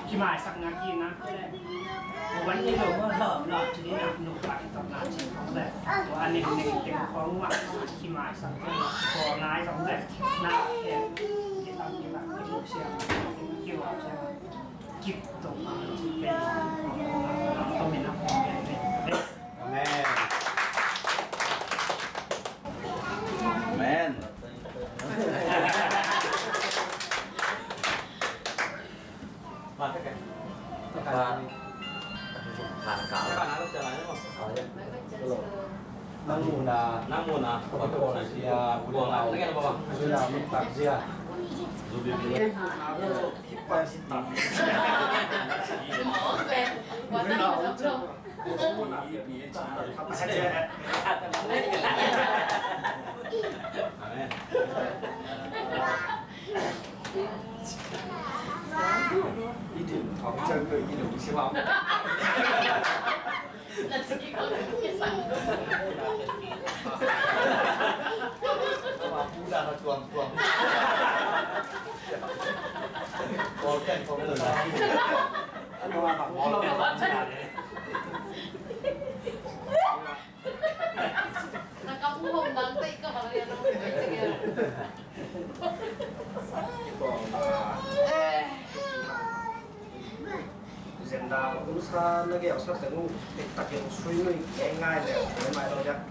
Kimaisakna ki na tam sa. Wan i lo mo lawm lawm ci ni nak nupa i tawk na ci khong le. Tua a ning ning ting khong wan ki mai sang te ko nai zong le. Na ke ki tam ki lak ki luk siang ki wa siang ki tawk na ci pe. Ko min a ko min pe. Amen. Amen. Nang muna, nang muna, nang muna, nang muna, nang muna, nang muna, Na ka pu hong nang tei ka bang lian lo. Zenda usa na gel sa teng u tek tak in sui nui ke ngai le mai lo ja.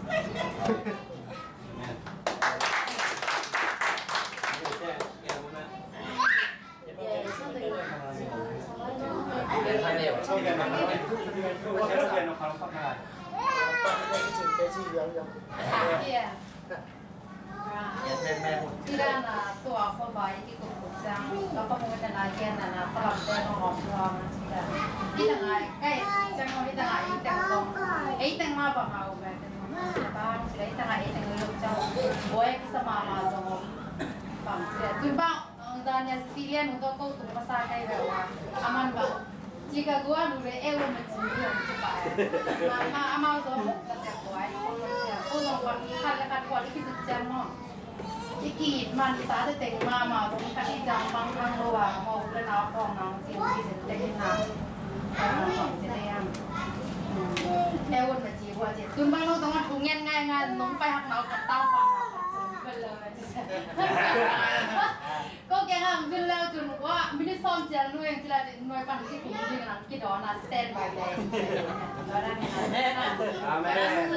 Ida na tua ko bai ki ko ko sang ka pa mo na na gen na na pa lam te no hom lo na sida. Ida ngai kai sang no ida ngai teng song. Ei teng ma ba ma u ba teng ma ba sida ida ngai ei teng lo chang. Boy ki sa ma ma song. Bang sida. Tun bang Ang dan ya sisi lian ung to ko tung masa kai ba wa. Aman ba. Ci ka gua lu le e lu ma ci lu ci ba. Ma ma ama zo ka se ko ai ko lo ya. Ko lo ba khat le khat ko li ki zik jan mo. Iki man ita de teng ma ma zo ka ki jang bang bang lo wa mo le na ko na ci ki zik teng na. Ka ko ci le ya. E lu ma ci gua ci. Tun bang lo tong a tung ngen ngai ngai nong pai hak na ka tau pa na. Ko kiang ah hong zin leu cun, wa, minute sawm ciang nuai ang cila cin nuai pan ki kum ding nang ki dawn a stand by le. Amen.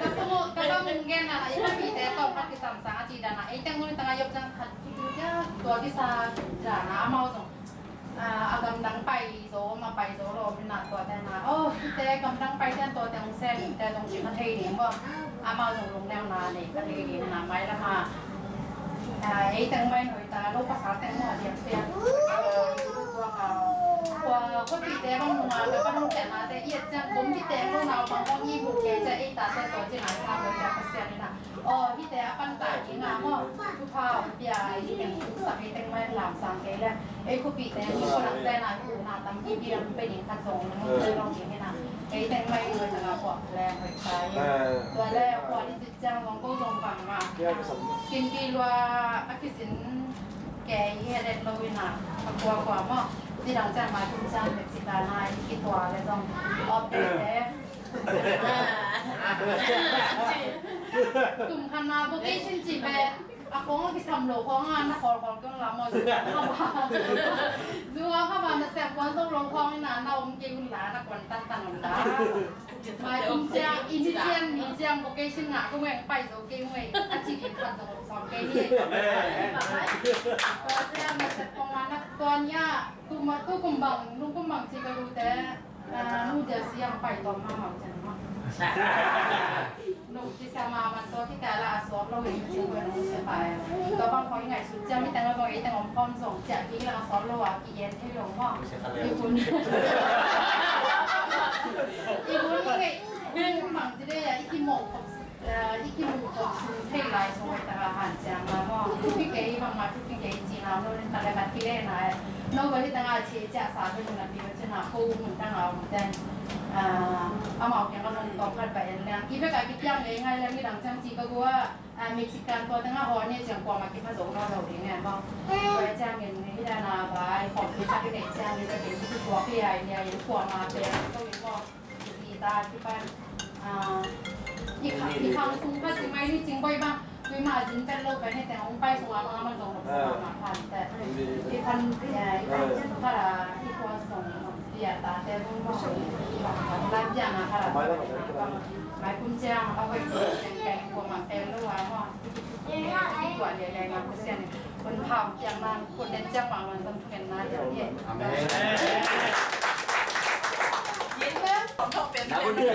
Ka tung, ka tung gen na, i ka pi te tawh khat ki sam sang a ci dan a, ei teng nuai tang a yop cang khat ki tu ja, tua ki sa dan a, amau zong. A, a gamdang pai zo, ma pai zo lo, mi na tua te na. Oh, te gamdang pai ten tua te hong sen, te zong ci kha thei ding maw. Amau zong lungneu na nei kha thei ding na mai lama. A, ei teng mai noi ta, lo pasal teng maw diak piak. Tua ka, tua khuapi te bang nunga, ka bang nung te na te, i et ciang, bom ki te lo na, bang bang i bu ke ciang, ei ta te tua ci na sa lo diak Pasian ni na. Aw, hihte a pan ta ding a maw, thupha hong pia hi teng, sak hi teng mah lam sang kei le. Ei khuapihte hi ko dangte na, hi ko na tampi ding pe ding khat zong nong pe lo ding hi na. Ei teng mah hi ko dang a puak le hoi ta hi. Tua le puak i sit ciang zong ko zong bang mah. Simpi lua a kisin kei hi het lo hi na. A kua kua maw. Ti dang ciang mah tum ciang Mexican na hi ki tua le zong. Aw, pe te. Kum khat na vocation ci pen a khong a kisam lo khong a na khol khol kong la maw zu a khaba. Zu a khaba na sem kuan zo lo khong ina na om kei un la na kuan tan tan om la. Mai kum ciang, ini ciang, ni ciang vocation ngah kong eng pai zo kei un ei a ci ding khat zo om som kei ni. Tua ciang na sem kong a na tua nia tu ma tu kum bang, nu kum bang ci ka lu te. Ah, nu dia siang pai tom ma mau chan ma. Nu ci sa ma man to ki ka la a sawt lo in ci ko nu ci pai. To bang ko i ngai su cia mi tang lo bang i tang om pom zong cia ki la a sawt lo a ki yen thei lo ma. I kun. I kun i ngai. I kun mang ci de ya i ki mo ko. Eh, i kimu khawh sung thei lai sung a taka han ciang a maw. Thupi kei bangmah thupi kei cihna om lo in tak le khat kilehna eh. No bali tanga chia ciah sa thei mun a pi bacina ko mun tanga om ten. Ah, amau kiang a zong tawm khat ba en leng. I bek a kipiang ngei ngai leng i dang ciang ci ka gua. Ah, Mexican tua tanga haw ne ciang kuamah kipha zo nawn lo ding eh maw. Tua ciangin hi dana bai khawm kipha ki nei ciangin ka kei ki tuak hi ai nia in kuamah pen ko in maw. Kita kipan, ah, i kha-, i khang sung kha cing mai ni cing boi bang, tui ma zin pen lo pen he teng hong pai sung a bang a man zong lo sung a ma phan te. I phan, eh, i phan cin kha la, i kua sung, i a ta te zong mo, i bang kha la bia na kha la, mai kum ciang, a hoi kum ciang, kai kum ma pen lo a mo. I kua le le ma kusian. Kun pham piang nan, kun den ciang wang nan, zong thungen nan, ya ni. Amen. Yin pen, kong thok pen. Na kun pen.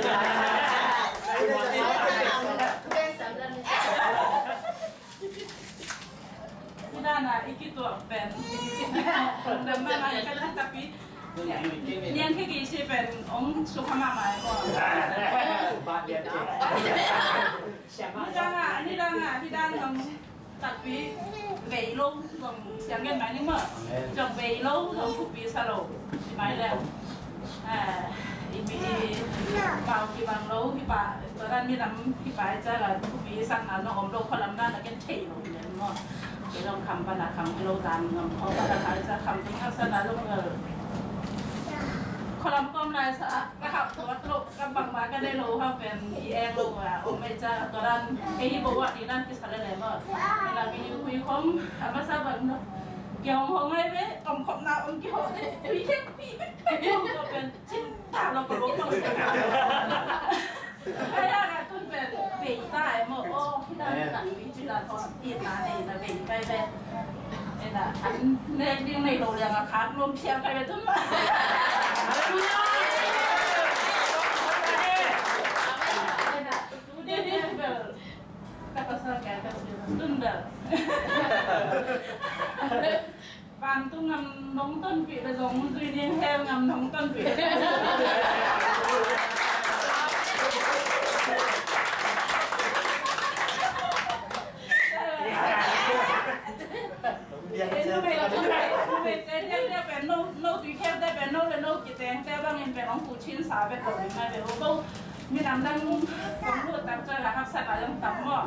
Ina na, iki tuak pen. Nam ma ma, ka tapi. Nian ke ki si pen, ong su kama ma ko. Ba dia. Ni dang a, ni dang a, ni dang a. Takpi vei lo zong siang ngen mai ning maw. Zong vei lo zong thupi sa lo. Ci mai leng. I mi i pau kibang lo kipa tua dan minam kipa i ca la thupi sang na zong om lo khualam na na ken thei lo nen maw. Kei zong kham pan a kham kilo dan ngam kho pan a khai sa kham tung haksa na lung ngal. Khualam kawm lai sa ka hap tuat lo ka bangmah ka nei lo hang pen i eng lo a om ei ca tua dan kei hi bo a ti dan kisa le le maw. Kei la mi hui khom a masa bang no. Kei hong hong ai ve om khop na om kei ho te tui kek pi kek kek tua pen cin ta lo ko lo ko. Ai a ka tun pen vei ta ai maw. Oh, khi dan ta mi cin la tho ti na nei na vei kai ve. Ena an nek ding nei lo liang a khak lom phial kai ve tun ma. Hallelujah. Ena tu ding ding bel. Ka pasal kai ka tun bel. Vantung ngam nong tonpih le zong zui ding, hell ngam nong tonpih. Numei, numei, numei te, te, te pen no, no tui khel te pen no le no kiteng te bangin pen ong kuchin sa vet lo ding nai ve o ko. Minam dang kong lut tak ciang a haksat a zong tam maw.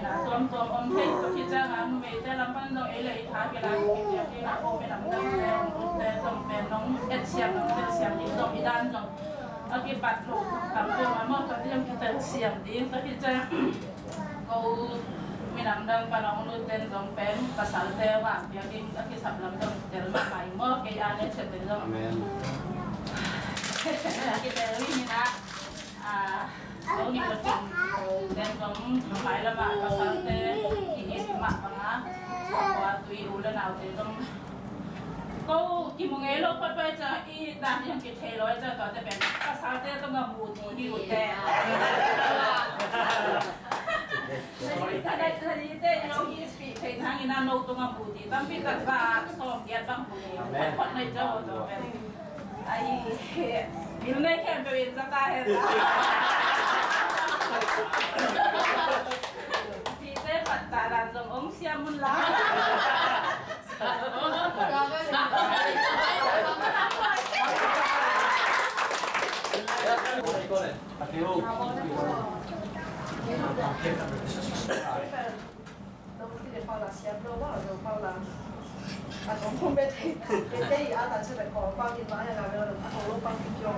Na tuamtuam om thei tua khit ciang a numei te lam pan zong ei le i tha kila kong kipiak ding a ko minam dang te ong lut te zong pen nong et siam nong tel siam ding zong i dan zong a kipat lo tam ciang a maw tua ti zong kitel siam ding tua khit ciang ko minam dang pan ong lut ten zong pen pasal te vang piak ding a kisap lam zong tel mahmah i maw kei a ne chet te zong. Amen. Kitel ding hi na. A, ko nih le kum den zong mailam ah pasalte i it mah bang a, ko a tui u le naute zong ko kimu ngei lo patpai ciang i dan i hong kithei lo ai ciang tuate pen pasalte zong a mu ding hi uh teh. Sorry. Ka dai ka dai te i hong i speak thei nang i na no tung a mu ding tampi tak za sawm giat bang mu ding. Amen. Phot nei ciang uh tua pen. Ai, bil nei khempeuh in za ta hen. Site phat ta dan zong ong siam un la. Nong si le pau la siam lo ba lo pau la. A tong kum be thei. Ke ke a ta che be ko pau in ba ya la be lo a tong lo pau in jo.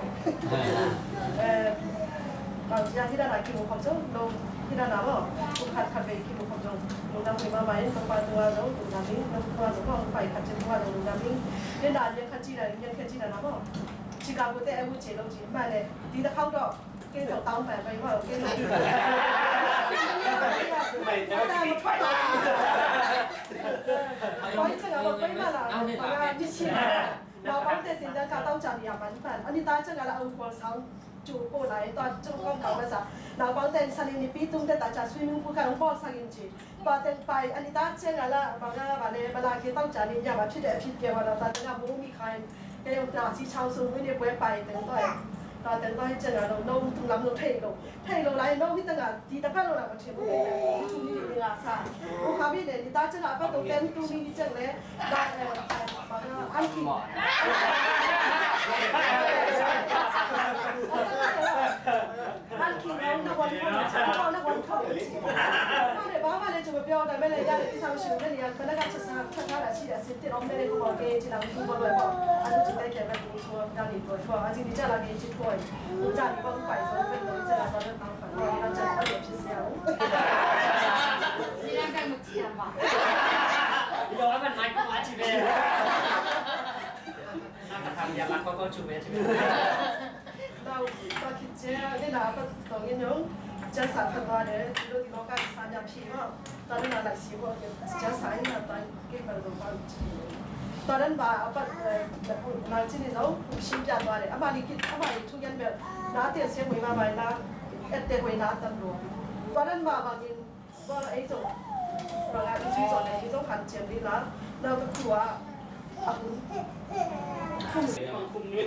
Eh, pau sia hi da na ki mu khom zo lo hi da na lo. Kum khat khat be ki mu khom zo. Lo na mu ma ma in lo pa tua zo lo na mi lo tua zo lo pa khat che tua zo lo na mi. Ni da ni khat chi na ni khat chi na na lo. Chicago te e mu che lo chi ma le. Di da khau do. Kei zong tau pai pai ma lo kei zong. Pai pai pai pai. Pai pai pai ma la. Pai pai pai. Naupangte sin dan ka tau ca ni a man pan. Ani ta ciang a la au kuang sang cu ko lai ta ciang kong kau la sa. Naupangte in Sunday nipi tung te ta ca swimming pool ka ong bawlsak in ci. Tua teng pai ani ta ciang a la bang a ba le ba la ke tau ca ni ya ba phit e phit ke wa la ta ciang a bu mi khai. Kei ong ta si chau sung mi ne pue pai teng toi. Tua teng toi ciang a lo no tung lam lo thei lo. Thei lo lai no mi tang a ti ta ka lo la ba thei lo. Ni ni ni la sa. U kha mi ne ni ta ciang a pa to ten tu mi ni ciang le. An king na wan thong, na wan thong. Ba le ba ma le cu ba piau da me le ya le ti sang shu me ni an ba na ka cha sa cha cha la si da si ti om me le ko ke ci lang tu ba lo ba. An ci te ke ba tu so da ni ko ko. An ci ni cha la ke ci ko. Ni cha ni ba ku pai so me ni cha la ba na tang fa. Ni na cha ba le ci sia. Ni na ka mu ci ba. Ni lo ba mai ko a ci be. Nang ka tham ya la ko ko chu be chu. Tau, tau khit cia, ni na pa tong in yong, cia sa khat tua de, ti lo ti lo ka sa nya phi ma. Tua na lai si bo, cia sa in na tua ke pa lo pa chi. Tua dan ba, apa, na chi ni zo, si pia tua de, ama ni kit, ama ni thu yan be, na te se mo ma ma na, et te mo na tan lo. Tua dan ba ba in, Tua ei zong, rang a i zui zong ei zong han ciam ding la, nau ta khua a hun. Kum ni. Kum ni.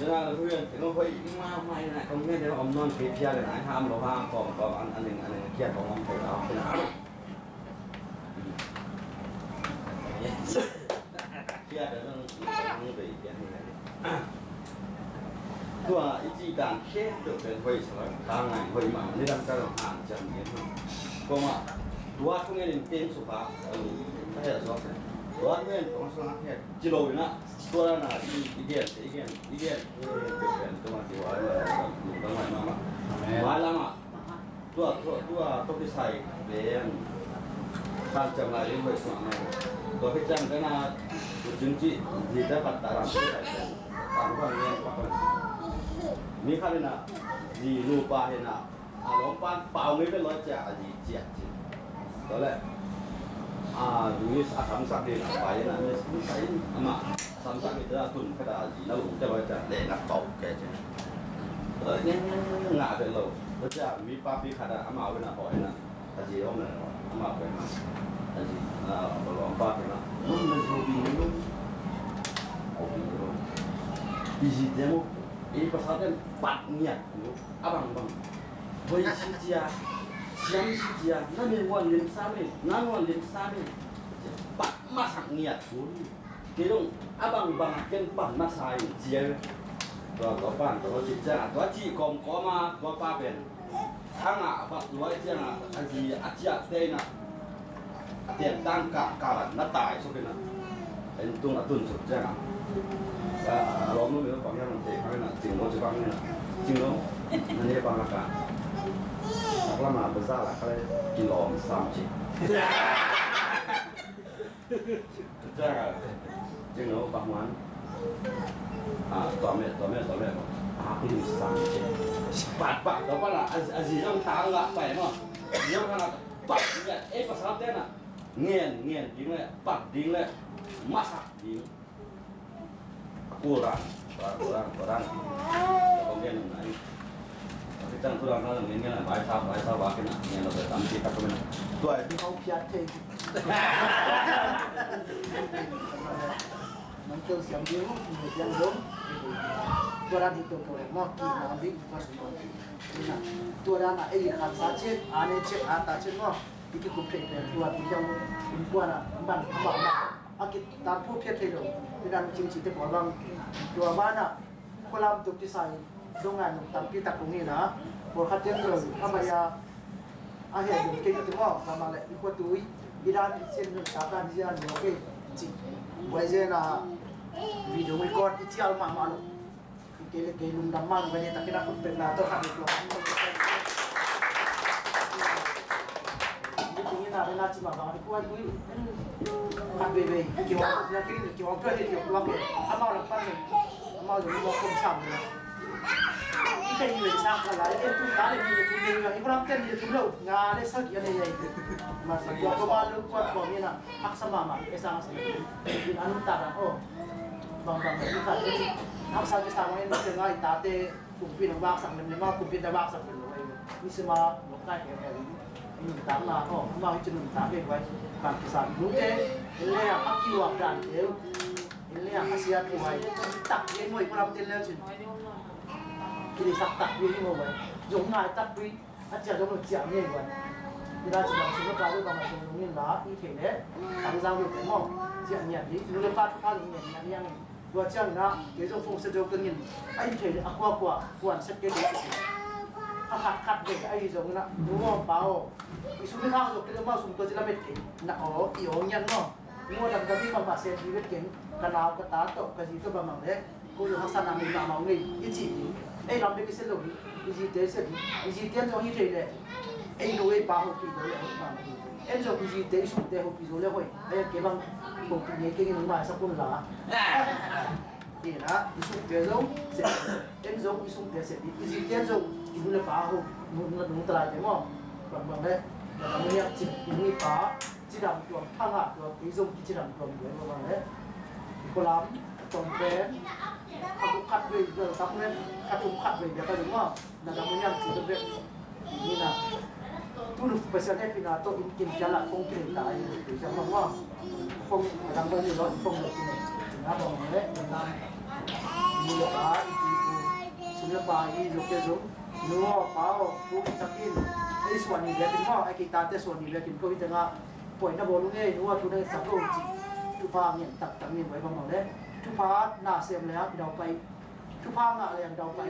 Ina la huyan tengok hoi ma ma ina kong ne tengok om non pe pia le nai ham lo ha kong kong an an ning an ning kia kong om pe la. Yes. Kia da nang nang bei kia ni. Tua i ci dan khempeuh pen hoih sa lo, ka ngai hoih mah, nidang ka zong hang ciang ding. Kuamah Tua thu ngen in keng suk a, a hel suak se. Tua thu ngen tong sung a hel ci lo in a, tua dan a i gen se, i gen, i gen, i gen, i gen, tua ma ci wa, lungdam mai mama. Amen. Mai lama, tua, tua, tua, tua kisai pen, kan cam lai lim bai sung a mai. Tua kisai pen a, tu cing ci, di ta pat ta ram kisai pen. Tang bang ngen, bang. Mi khat in a, di lu pa in a, a lawmpa pau ngei ve loi cia a zi ciah ci. Tua le a Louis a samsak ding a pai in a mi samsak in amah a samsak ding a tun khat a zi na lungte loi cia le na pau ke ci. Tua le ngah ve lo. Tua cia mi papi khat a amau in a hawh in a a zi om le amah pai ma a zi a lawmpa pai ma. Mun na zi hobby ni lo. Hobby ni lo. I zi te mo. I pasal ten pat ngiat mo. A bangbang. Voi si cia, siang si cia, na mi nguan lim sa mi, na nguan lim sa mi. Pak masak ngiat pun. Kei dong, a bangbang a ken pan masa in cia. Tua, tua pan, tua ci cia, tua ci kawmkawm a, tua pa pen. A ngah vat luai ciang a, a zi a ciah te in a. A tiang tang ka, ka na tai suk in a. En tung a tun suk ciang a. A, a lawm lo mi lo pang yang te kang in a, cing lo ci pang in a. Cing lo, na ne pang la ka. Sak lam a bazaar la ka le, kilawm sam ci. Ciang a, cing lo pang wan. A, tua me, tua me, tua me. A, kilawm sam ci. Pat, pat, tua pat la, a, a zi zong tang la pai mo. A zi zong tang la, pat, eh, pasal te na. Ngen, ngen ding le, pat ding le, masak ding. A kul dan, kul dan, kul dan, kul dan. Kong ngen nai. Tapi tang kul dan, kul dan, ngen, ngen, bai sa, bai sa, bai kena, ngen lo, tampi tak kena. Tua itu kau piat te. Nang kau siam ding, nang siam dong. Tua dan itu tu, mau kena ambil, tua dan, eh, kan sa cit, ane cit, ata cit, mau. I kikup theih pen tua ti hiam, innkuan ah ban amah mah a kitanphu phiat thei lo. Tidan cingcite pawl bang tua banah khualam tuk kisai dong ngai nung tampi tak kong hi na. Pawlkhat tiang lo a mai a, a heh zong kei ti maw, bangmah leh i khuatui i dan i sin nun tak dan i zian lo kei ci. Buai zen a video record i cial mahmah lo. Kei le kei lungdam man, bai ne takin a khut pekna tawh khat le tua. Ni tingin a bai na ci mah bang a dikuai tui khat veivei kihawm na kei kihawm tua hi kihawm tua kei. Amau lam pan zong amau zong mawk khom sam ni. I kei ni vei sang kala i kei tu ta le ni le tu le i khualam ten ni le tu lo nga le sagih a nei ai. Ma sagih a ko ma lo kuat ko ni na haksa mahmah i sang a sang. Bil a nuntak a aw. Bangbang na i khat i haksa kisam a en te ngai tate kumpi nang baksak lemlem a kumpi na baksak lemlem a i nisima longkai keu keu i nuntakna aw amau hi ci nuntak kei vai. Bang kisam i nungte en le a kiuak dante uh en le a siat uh vai. Tak kei moi kualam ten le cin kilisak tak kei hi mo vai. Zong ngai tak kei. A ciah zong lo ciah ngei wan. Ina ci bang sung le pa lo bang a zong lo ngin la i thei le. An zang lo te maw. Ciah ngiat hi. Lo le pa pa lo ngiat ngiat ngiat ngiat. Tua ciang ina kei zong fong se deuh ka ngin. A i thei le a kua kua kuan set kei deuh. A khat khat deuh a i zong ina. Lo maw pa aw. I sum i khang zong kei lo maw sum tua ci la met kei. Na aw i aw ngiat maw. Mua dam ka mi mahmah sem hi vet keng, ka nau ka ta tawh ka zi tawh bang bang le ko zong haksa na ngei mahmah uh ngei i cih ding. Ei lam bek i sem lo hi. I zite sem hi. I zite in zong hi thei le ei nu ei pa hopih zo le hoih mahmah hi. En zong i zite i sungte hopih zo le hoih. Ei ke bang hopih ngei keng in hong maisak un la. Ina i sungte zong sem hi. En zong i sungte sem hi. I zite in zong i nu le pa ho nung talaite maw. Bang bang le na dam niak cin i nu i pa cidam tuam phanga tua kei zong kicidam tuam tua i bang le i kolam a tong pen a kuk khat vei bel tam le a tum khat vei bel ka zong maw. Na dam niak cin bek. Ina tunu Pasian hehpihna tawh in kin kial ah kong kinei ta a in kong a dang bang ni lo kong lo kinei. Ina bang le ina nu le pa i ti u sum le pa i lo ke zong nu aw pa aw pu i sak in ei suan ni biakin maw ei kei tate suan ni biakin ko i tengah puai na bawl ung ei nu aw thu na sak lo ci. Thupha ngen taktak ni buai bang bang le thupha na sem le a i dau pai. Thupha ngah leng dau pai.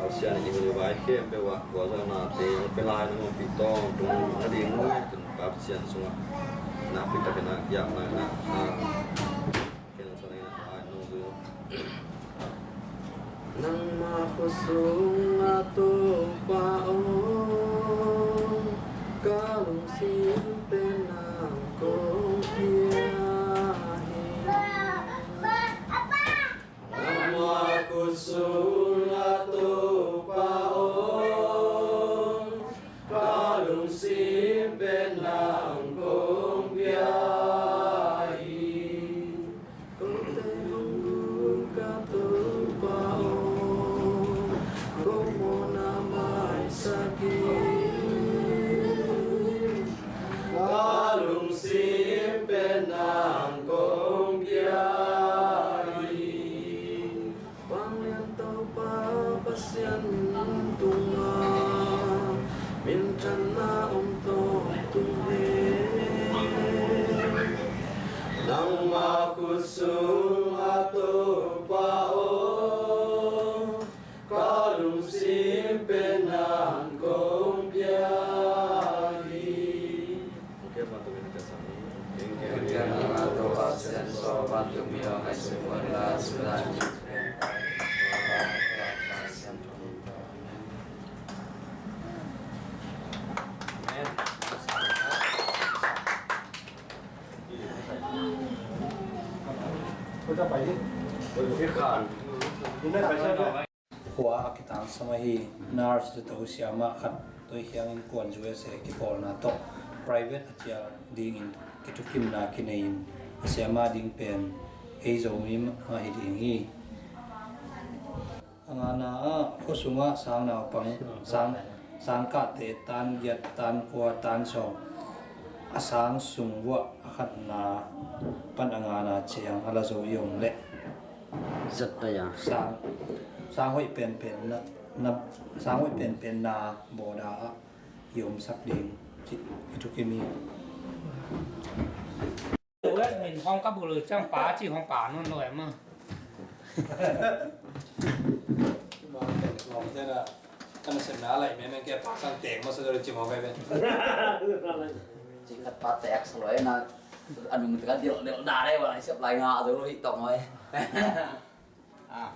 Pasian in i vai khempeuh ah khuazawhnate hong pia lai nong ompih tawntung a ding uh hi. Tun Pasian sungah nakpi takin a kiamna na a ken sa na ina ai nong zui. Nangmah khut sungah Topa aw, ka lungsim pen nang kong pia hi. Nangmah khut sungah Topa aw, ka lungsim pen nang kong pia hi. Kote hong guk a Topa aw, ko mawhna maisak in. Ka lungsim pen nang kong pia hi. Vanglian Topa Pasian min tungah minthanna om tawntung hen. Nangmah khut sungah Topa aw, ka lungsim pen nang kong pia hi. Khua a kitangsam ahi nurse zato siamah khat tawh hi khiangin kuan zu a seh kipawlna tawh private a cial dingin kithukimna kinei-in a siamah ding pen ei Zomi mah hi ding hi. A ngana ah khua sungah sang naupang, sang, sang kahte tan giat, tan kua, tan sawm, a sang sung vuah a khatna pan a ngana ciang a la zo i om leh Zat pai a. Sang, sang hoih penpen na, na, sang hoih penpen na bawda ah i omsak ding cih i thukim hi. Min hong ka bul cang pa ci hong pa nun lo em a. Kan sem na lai me men ke pa sang teng ma sa dori ci mo kai ben. Ci khat pa tek sa loi na. Anung teka dil dil da dai wa siap lai nga do lo hi tong oi. Ah.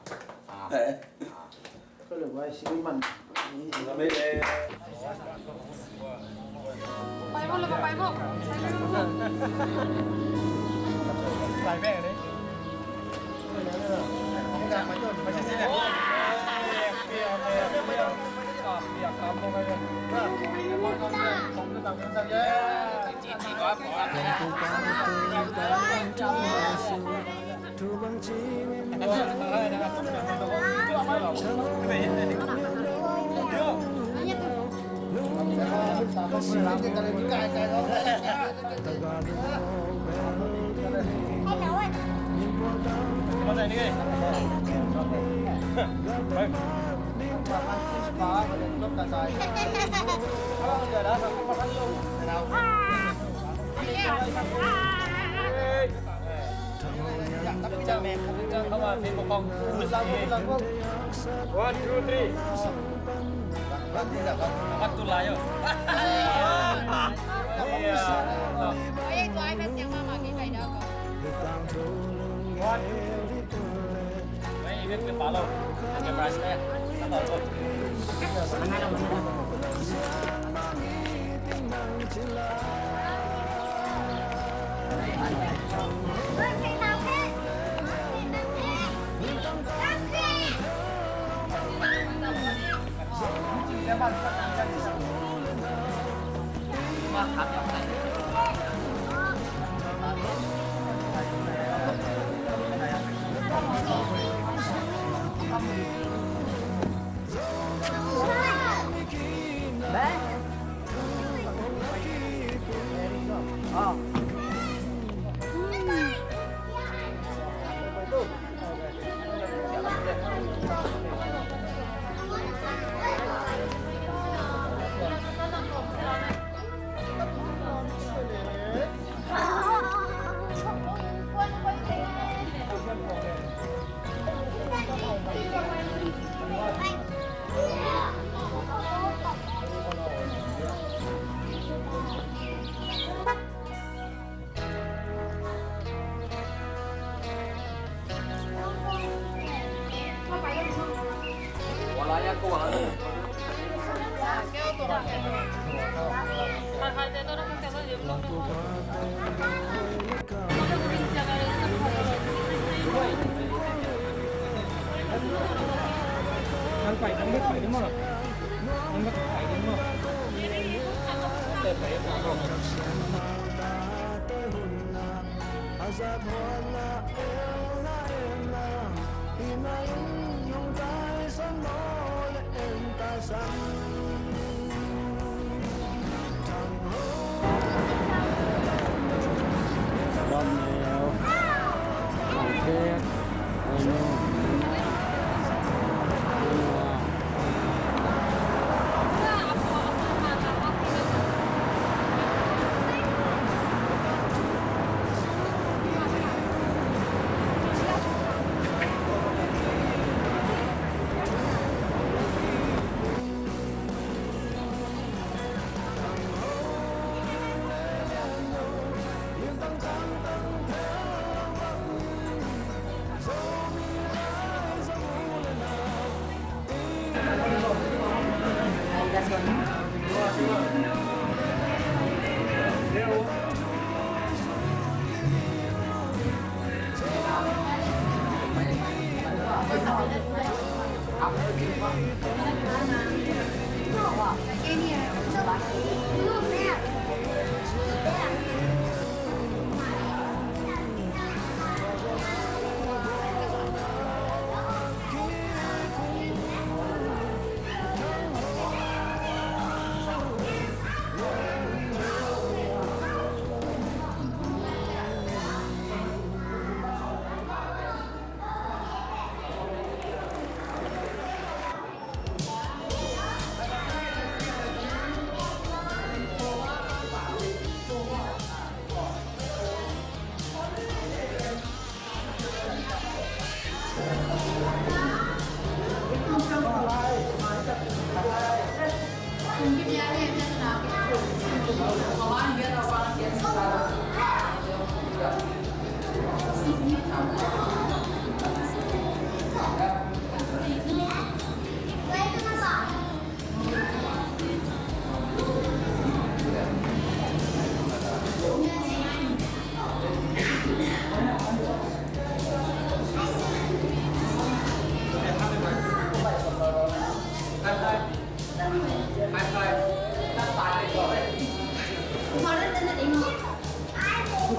One, two, three.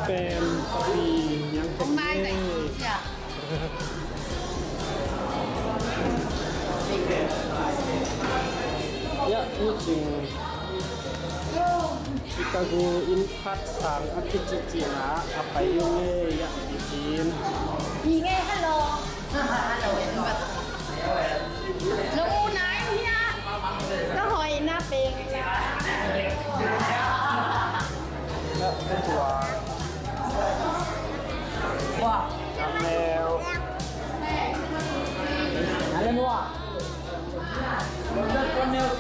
Pen papi niang tek ne. Ya, ni cing Chicago in phat sang a kici cina a pai ung e, ya, ni cin. Hi nge, hello. Hello, hello. Nong u nai hia. Ka hoih na peng. Wah. Nang leo. Nang leo.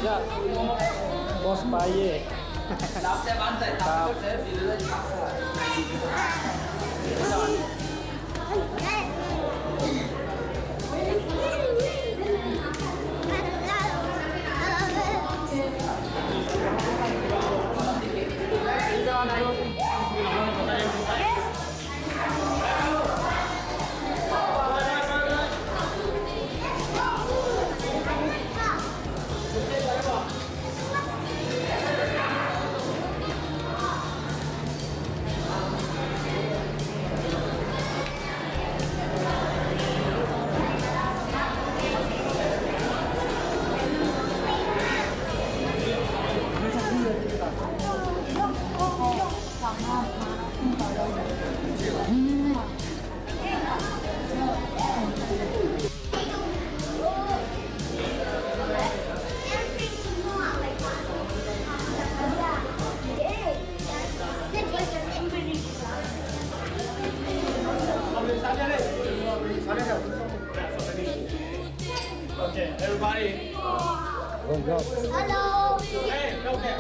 Ya. Boss pai e. Kap. Okay, everybody. Hello. Hey, okay.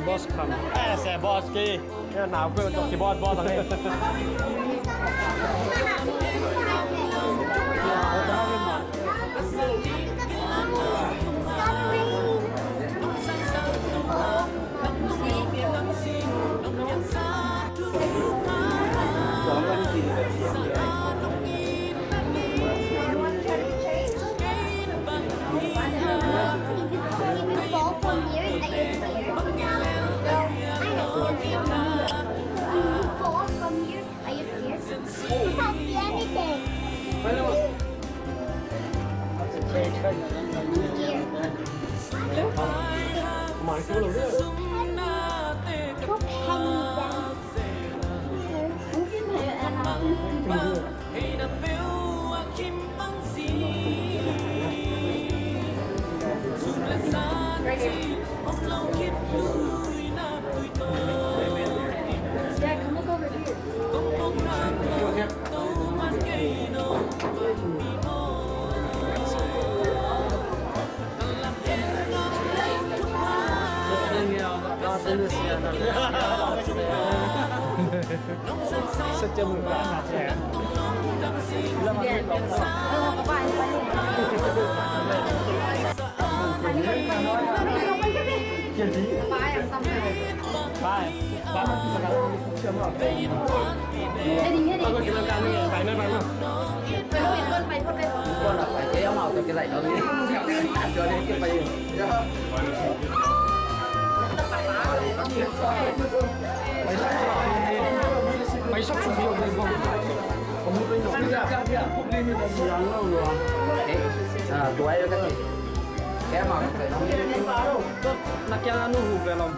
Boss come. Ese boss ki. Kei nau kei tok ki boss boss ang. Na kiang a nu hu ve lom.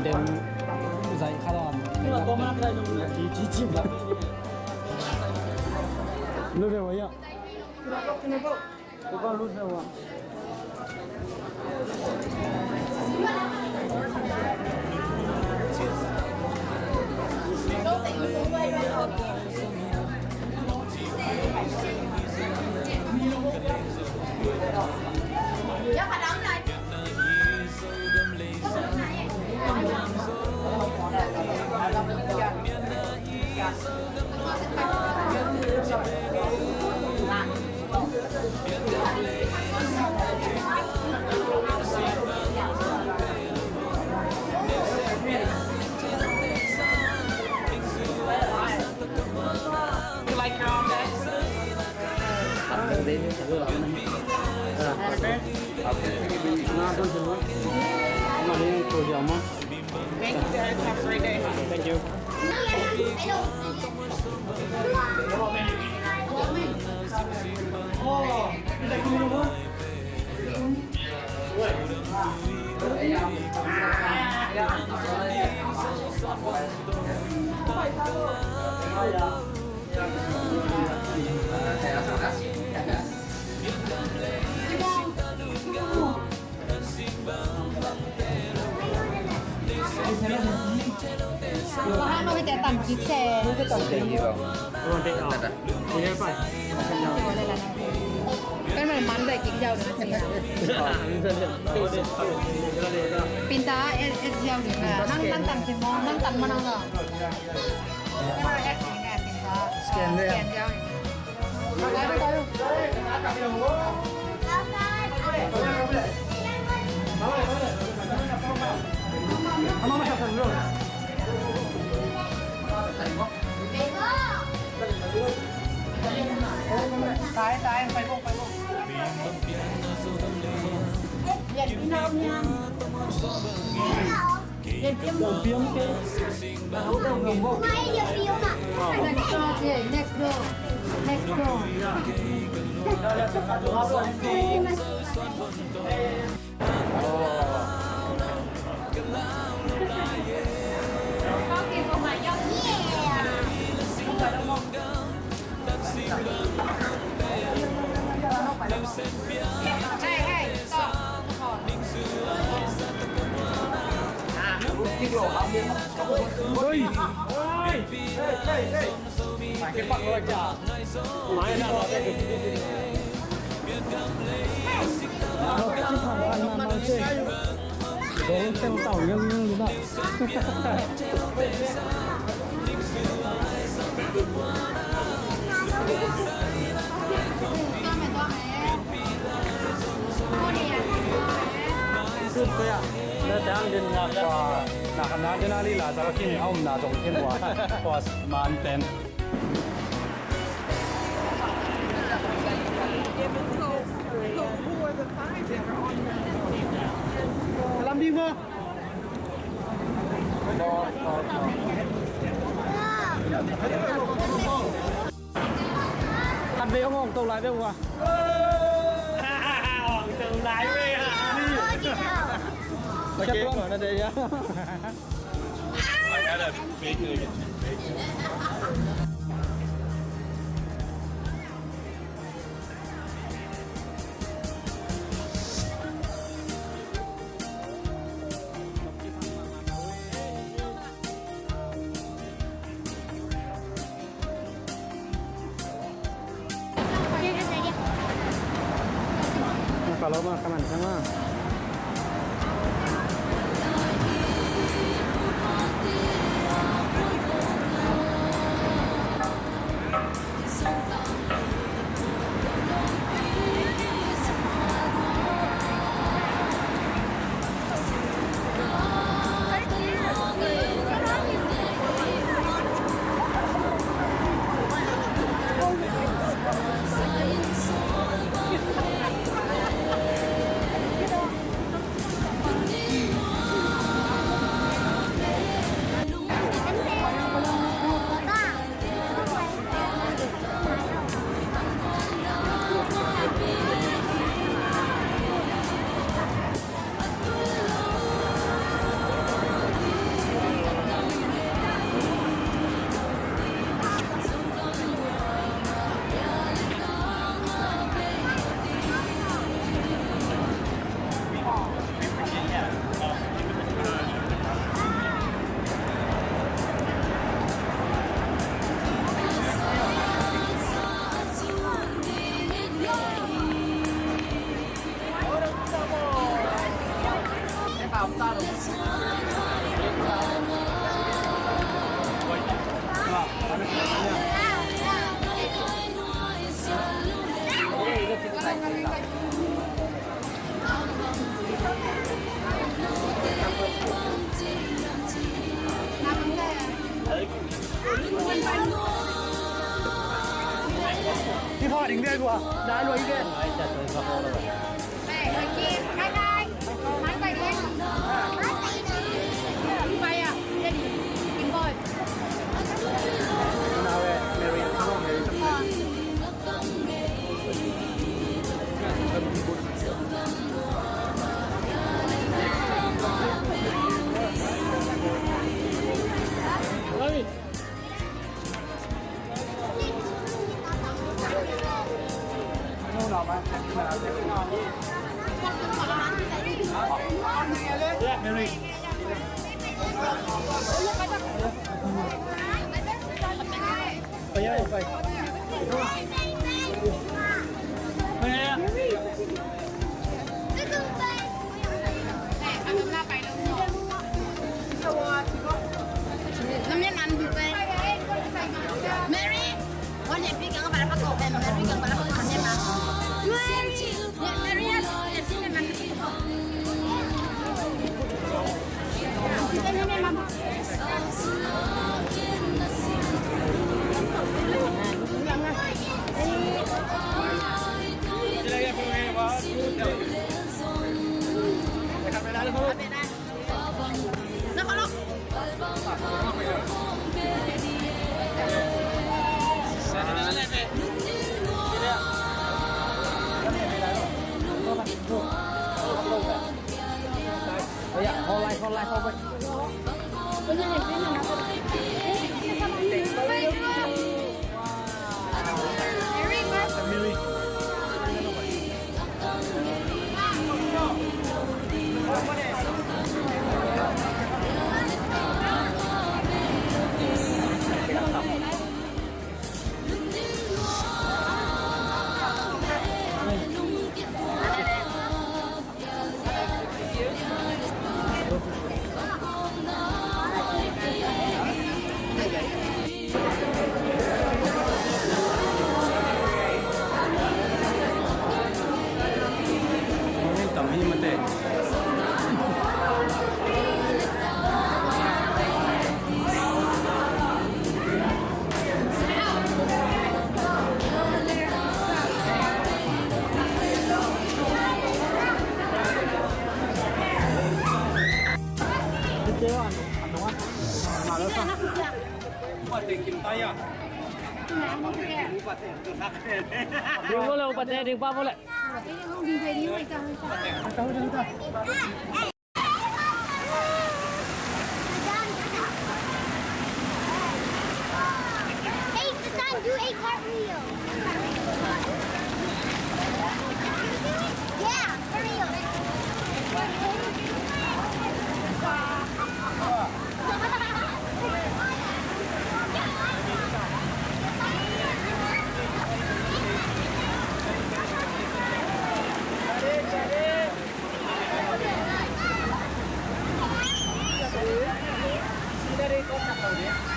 Dem zai kha lam. Ci ci ci. Lu de wa ya. You like your own bed? Thank you, guys. Have a great day. Thank you. Bang hang no hih teh tan kik se. Tan kik bang. Kan man man zai kik jau. Pinta et et jau ni. Nang nang tan kik mo, nang tan mo nang no. Scan deh. Scan jau. Next door, yeah, next door. Next door. Hey, hey, stop. Oi! Oi! Hey, hey, hey, hey! Sut ko ya. Na tang din na kwa. Na kana din ali la sa kin aum na dong kin wa. Kwa man ten. Lam ding maw? Khat vei hong hong to lai vei ua. Hong to lai vei ha. Khat vei hong na de ya. Kalau mah kaman sama. Hi kho ding ve gua. Na lua hi ve. Mary, Ding bo le, upa te, ding pa bo le. Hey, Satan, do a cartwheel. Yeah, cartwheel.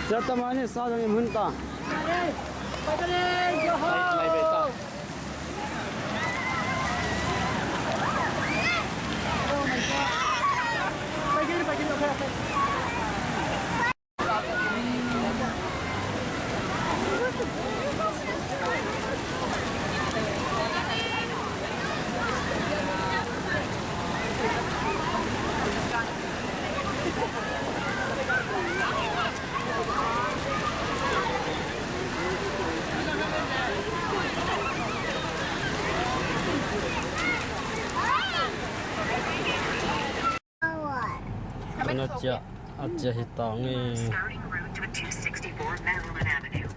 Sia Tamani sa dong in hun ta. An a ciah, a ciah hi ta nge. Starting route to two sixty-four Maryland Avenue.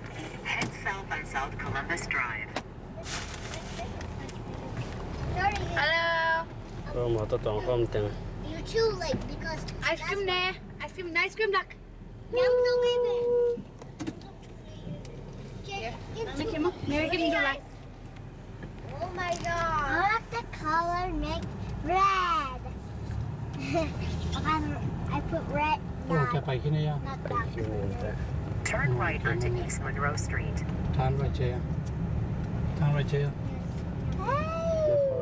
Head south on South Columbus Drive. Hello. Ko ma to tong kom teng. You too, like, because ice cream ne. Ice cream, ice cream duck. Yum, so baby. Yeah. Make him up. Mary, give me the light. Oh my God. I like the color make red. I put red. Oh, not, okay, pai khin a, yeah. Not that color. Turn right onto East Monroe Street. Turn right here. Turn right here. Hey,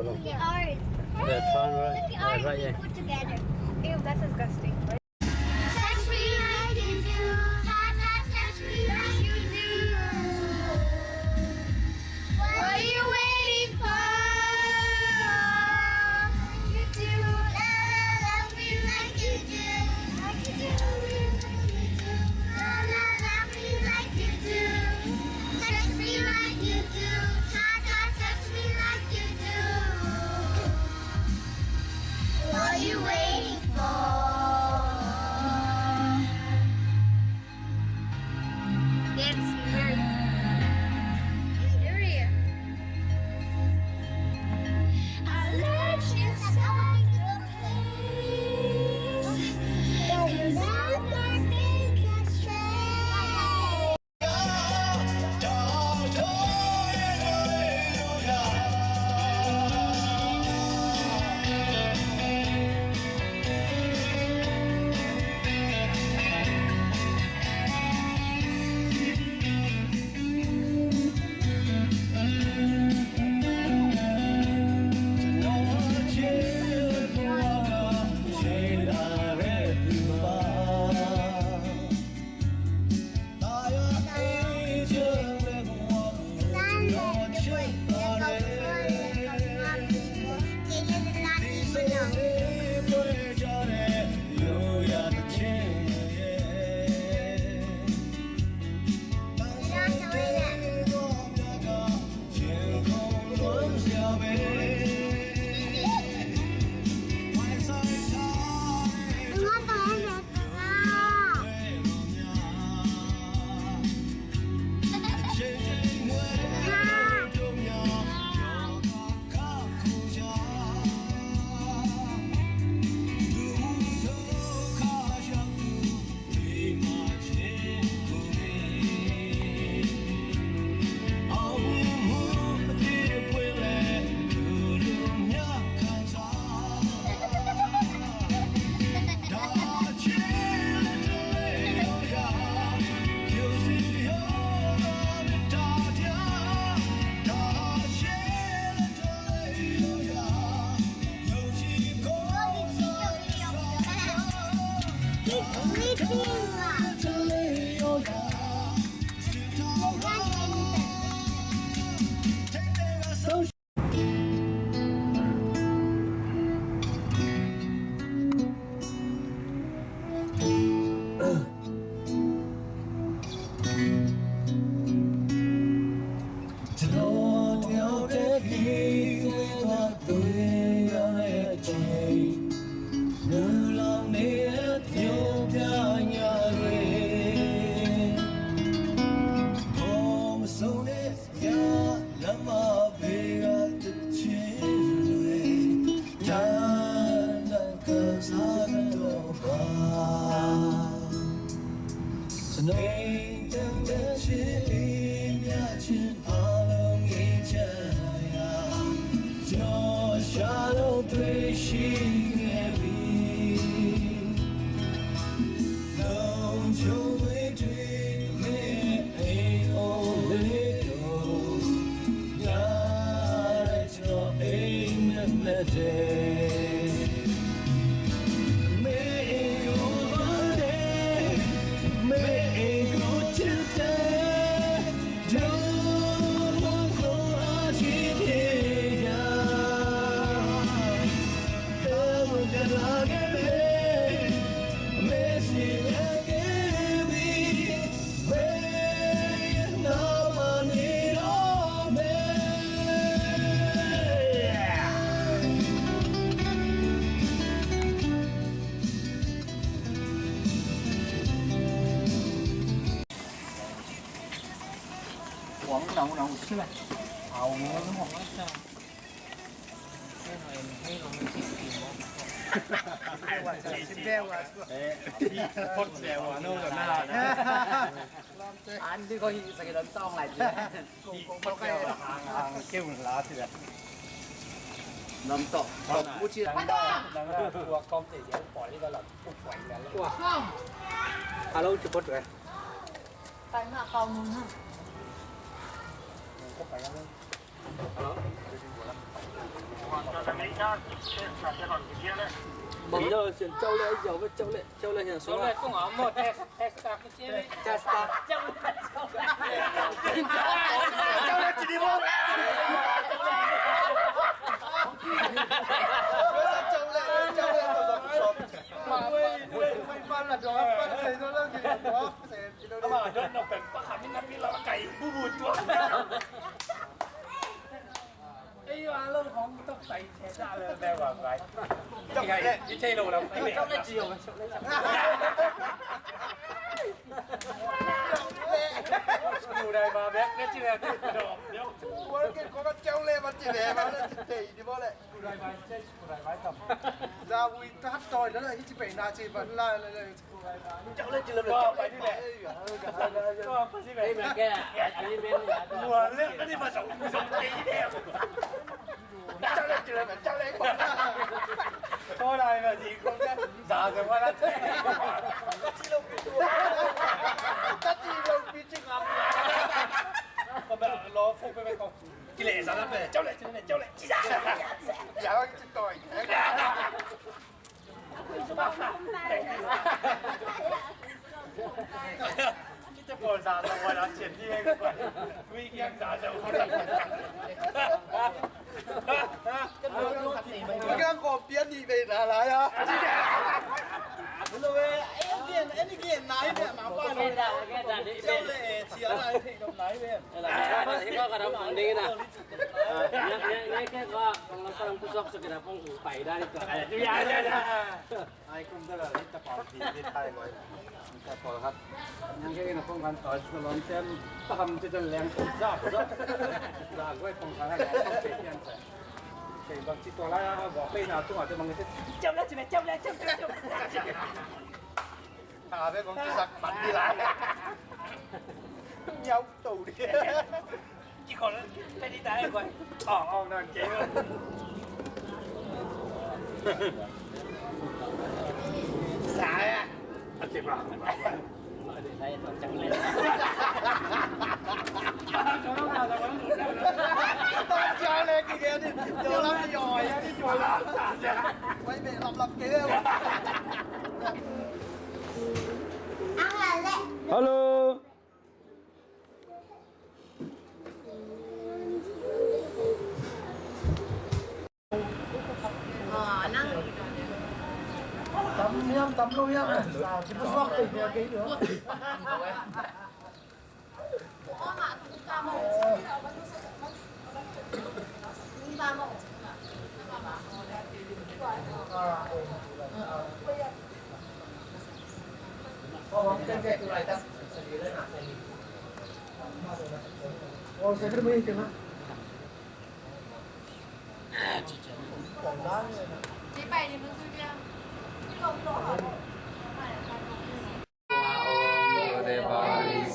look at ours. Yeah, turn right. Look at ours, right, we put together. Ew, that's disgusting. Touch me like you do. Cha, cha, touch me like you do. What are you waiting for? You do. La, la, love me like you do. Like you do. La, la, love me like you do. Touch me like you do. Cha, cha, touch me like you do. What are you waiting for?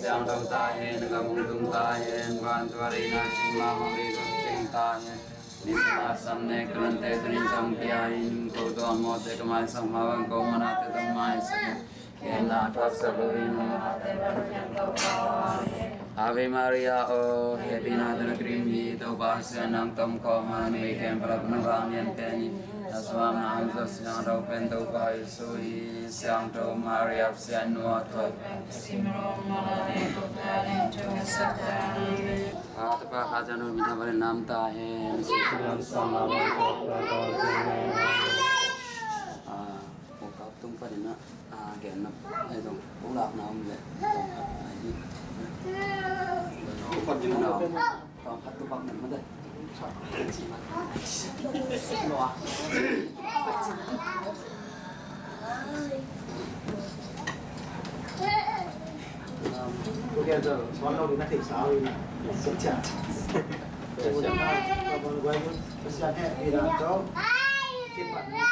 Siangtho ta hen, na gam hong tung ta hen, vantung a na cih bang hong hi zong cing ta hen. Nisim a sam nek tuan te tunin sam pia in, ko tua mawte ka maisak mah bang ko manate zong maisak in. Ken na thaksak lo in. Ave Maria, aw hehpihna tawh na kidim hi, Topa Pasian nang tom khawm a, numei khempeuh a pan na vang lian pen hi. Na suahna hong zawh siangtho pen Topa Jesuh hi. Siangtho Maria Pasian nu aw, thawh. Amen. Tapa Kha Siangtho min thang panin nam ta hen. Ah, kong kap tung panin ah, ah, gen na, ai dong, kong lak na om le. Ai di. Kong kap tung panin ah. Tawm khat tu bang nan mah deh. Ko gen zo suan lo ding na thei sa ui na. Sik cia. Pasian hehpihna tawh kipat na.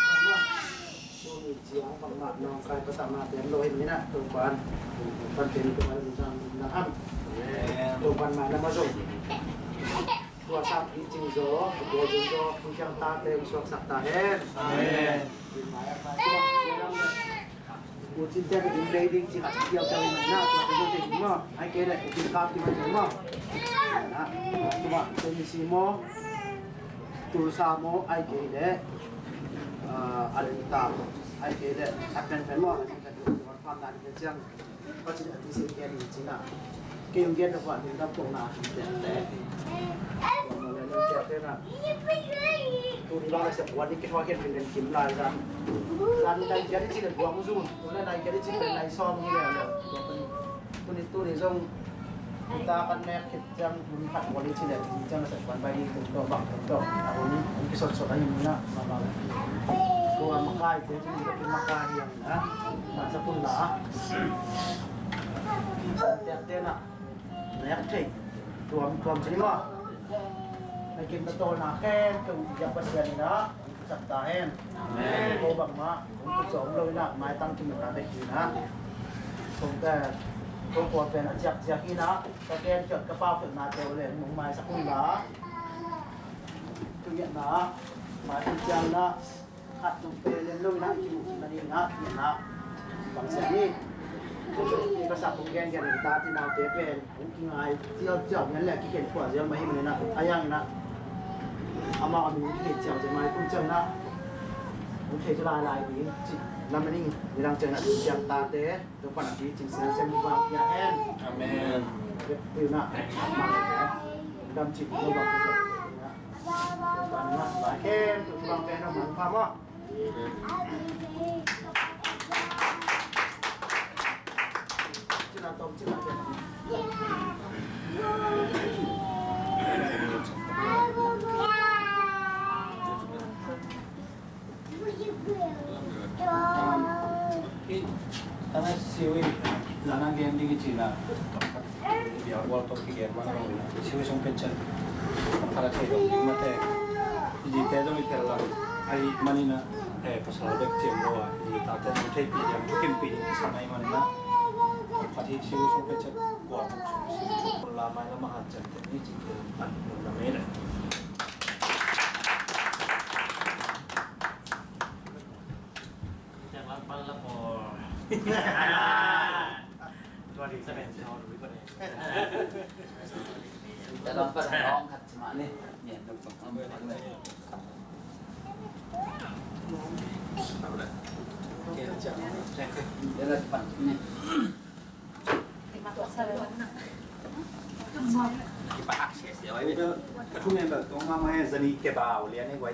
Tuni ciang bangmah nawngkai patakna pen lo hi, minah Topan. Topan pen Topan pen Topan pen Topan. Amen. Topan mah na ma zong. Tua sak hi cing zo, tua cing zo, Pu Kiang tate suaksak ta hen. Amen. Pu Cin te ka ding lei ding cing a kiau kiau in na, tua cing zo cing mo. Ai kei le, pu Kiang tate cing mo. Na, tua cing si mo. Tulsa maw, ahih kei leh, ah, Alanta maw, ahih kei leh a penpen maw, a penpen maw, farm dan pen ciang, Pasian a thisen gen in cin a, kei hong gen na, lungdam kohna hi tete. Tua maw leh lungdam kohna. Tuni bang a sep wan ni kei hua gen pen kim lai zan. Zan dai gen in cin a duang zun. Tuni dai gen in cin a dai sawm hi leh leh. Tuni, tuni zong kita kan nek khit ciang hun khat wan ni cin leh cin ciang a sep wan bai ni kum tawh bang kum tawh. A hun, hun kisot sot a hi mun a, ma ma. Ko a makai te cin leh kin makai hi ang na. Ma sa kun la. Te te na. Nek thei. Tuam tuam cin ma. Na kin ta tawlna khempeuh i biak Pasian in a. Sak ta hen. Amen. Ko bangmah hong kut zawh om lo in ah, maitang kimuhna bek hi in ah. Kong ka, ko kua pen a ciakciak hi in ah, ka gen kiat ka pau kiatnate uh leh hong maisak un la. Ka ngiatna ah, mai ciang in ah, khat tung pen lem lo in ah, kimuh kik nading in ah, ngiatna ah. Bang ciang hi. Ka sak kong gen gen in ah, tate naute pen. Hong kingai ciauciau ngian leh kikhen khua ziau mah hi manin ah, a yang in ah amau a min kikhen ciau ciau mah hi kum ciang in ah hong thei zaw lailai ding cih lam a ning nidang ciang in ah Pu Kiang tate Topan a pi cing siang siang hi vang pia hen. Amen. Vet pil in ah amau dam cih lo vang pia hen. Topan in ah lai kem tu vang pia hen. Amau pha maw. Tana siwi, nana gen ding i cina. Bia World Cup kigen bang lo na. Siwi sung pen cen. Kala thei dong ding mate. Iji te dong i tel lang. Ai manina, eh, pasal bek cem lo a. Iji ta te dong thei pi diam, kim pi ding kisan ai manina. Pati siwi sung pen cen. Kua buk sung si. Kun la mai la ma han cen te ni ci te. An kun la me le. Ka thu member tong mama he zani kebau lian he guai.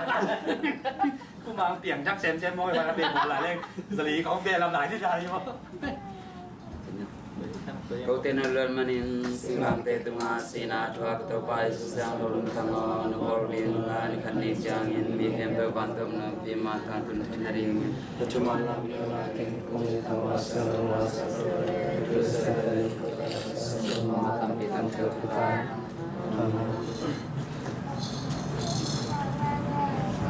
Kumang piang thak semsem maw, i ban a pek maw lai leng. Zali kong pek lam lai ti ta ni maw. Kote na luan manin singlangte tungah sihna thuak Topa Jesu Siangtho lungtang aw, na pawl bing la ni khat ni ciangin mi khempeuh vantom na pi ma tangtun theihna dingin. Thuman lam na ken kong Topa Siangtho na sa tampi tampi. Amen.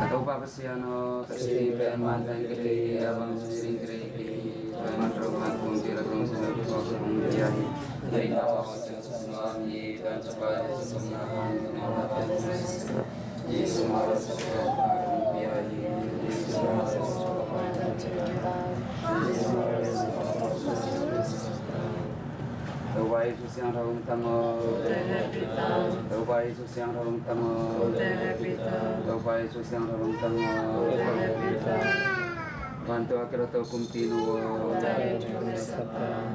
Ka Topa Pasian aw, ka sih ding pen man teng ka thei hi, a bang sih ding ka thei hi. Tua ahih manin tua man kong pia, la kong sih, la kong pia hi. Ka ring a aw, sih sih hi, tua ahih manin tua man kong pia, la kong sih, la kong pia hi. Jesu Maria, sih sih kong pia hi. Jesu Maria, sih sih kong pia hi. Jesu Maria, sih sih kong pia hi. Topa Jesu Siangtho lungtang aw. Topa Jesu Siangtho lungtang aw. Topa Jesu Siangtho lungtang aw. Vantung a kilato Kumpi nu aw.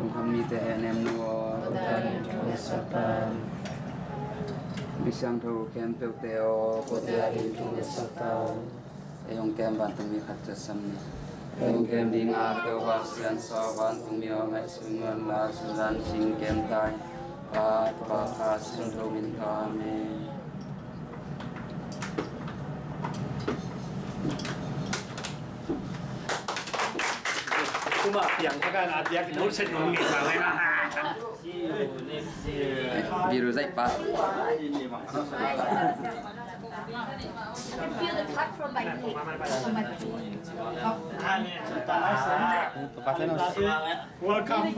Lungkham mite hehnem nu aw. Mi siangtho khempeuhte aw. Ei hong kem vantung mi khat ciat sam ni. Ei hong kem ding a Topa Pasian aw, vantung mi aw, ngaihsun un la, sunzan sing kem ta in. Pa, Tapa, Kha Siangtho min tawh. Amen. Kuma piang ka kan a piak nut set nung mi ma mai ma. Biru zai pa. I can feel the cut from my feet. From my feet. Welcome.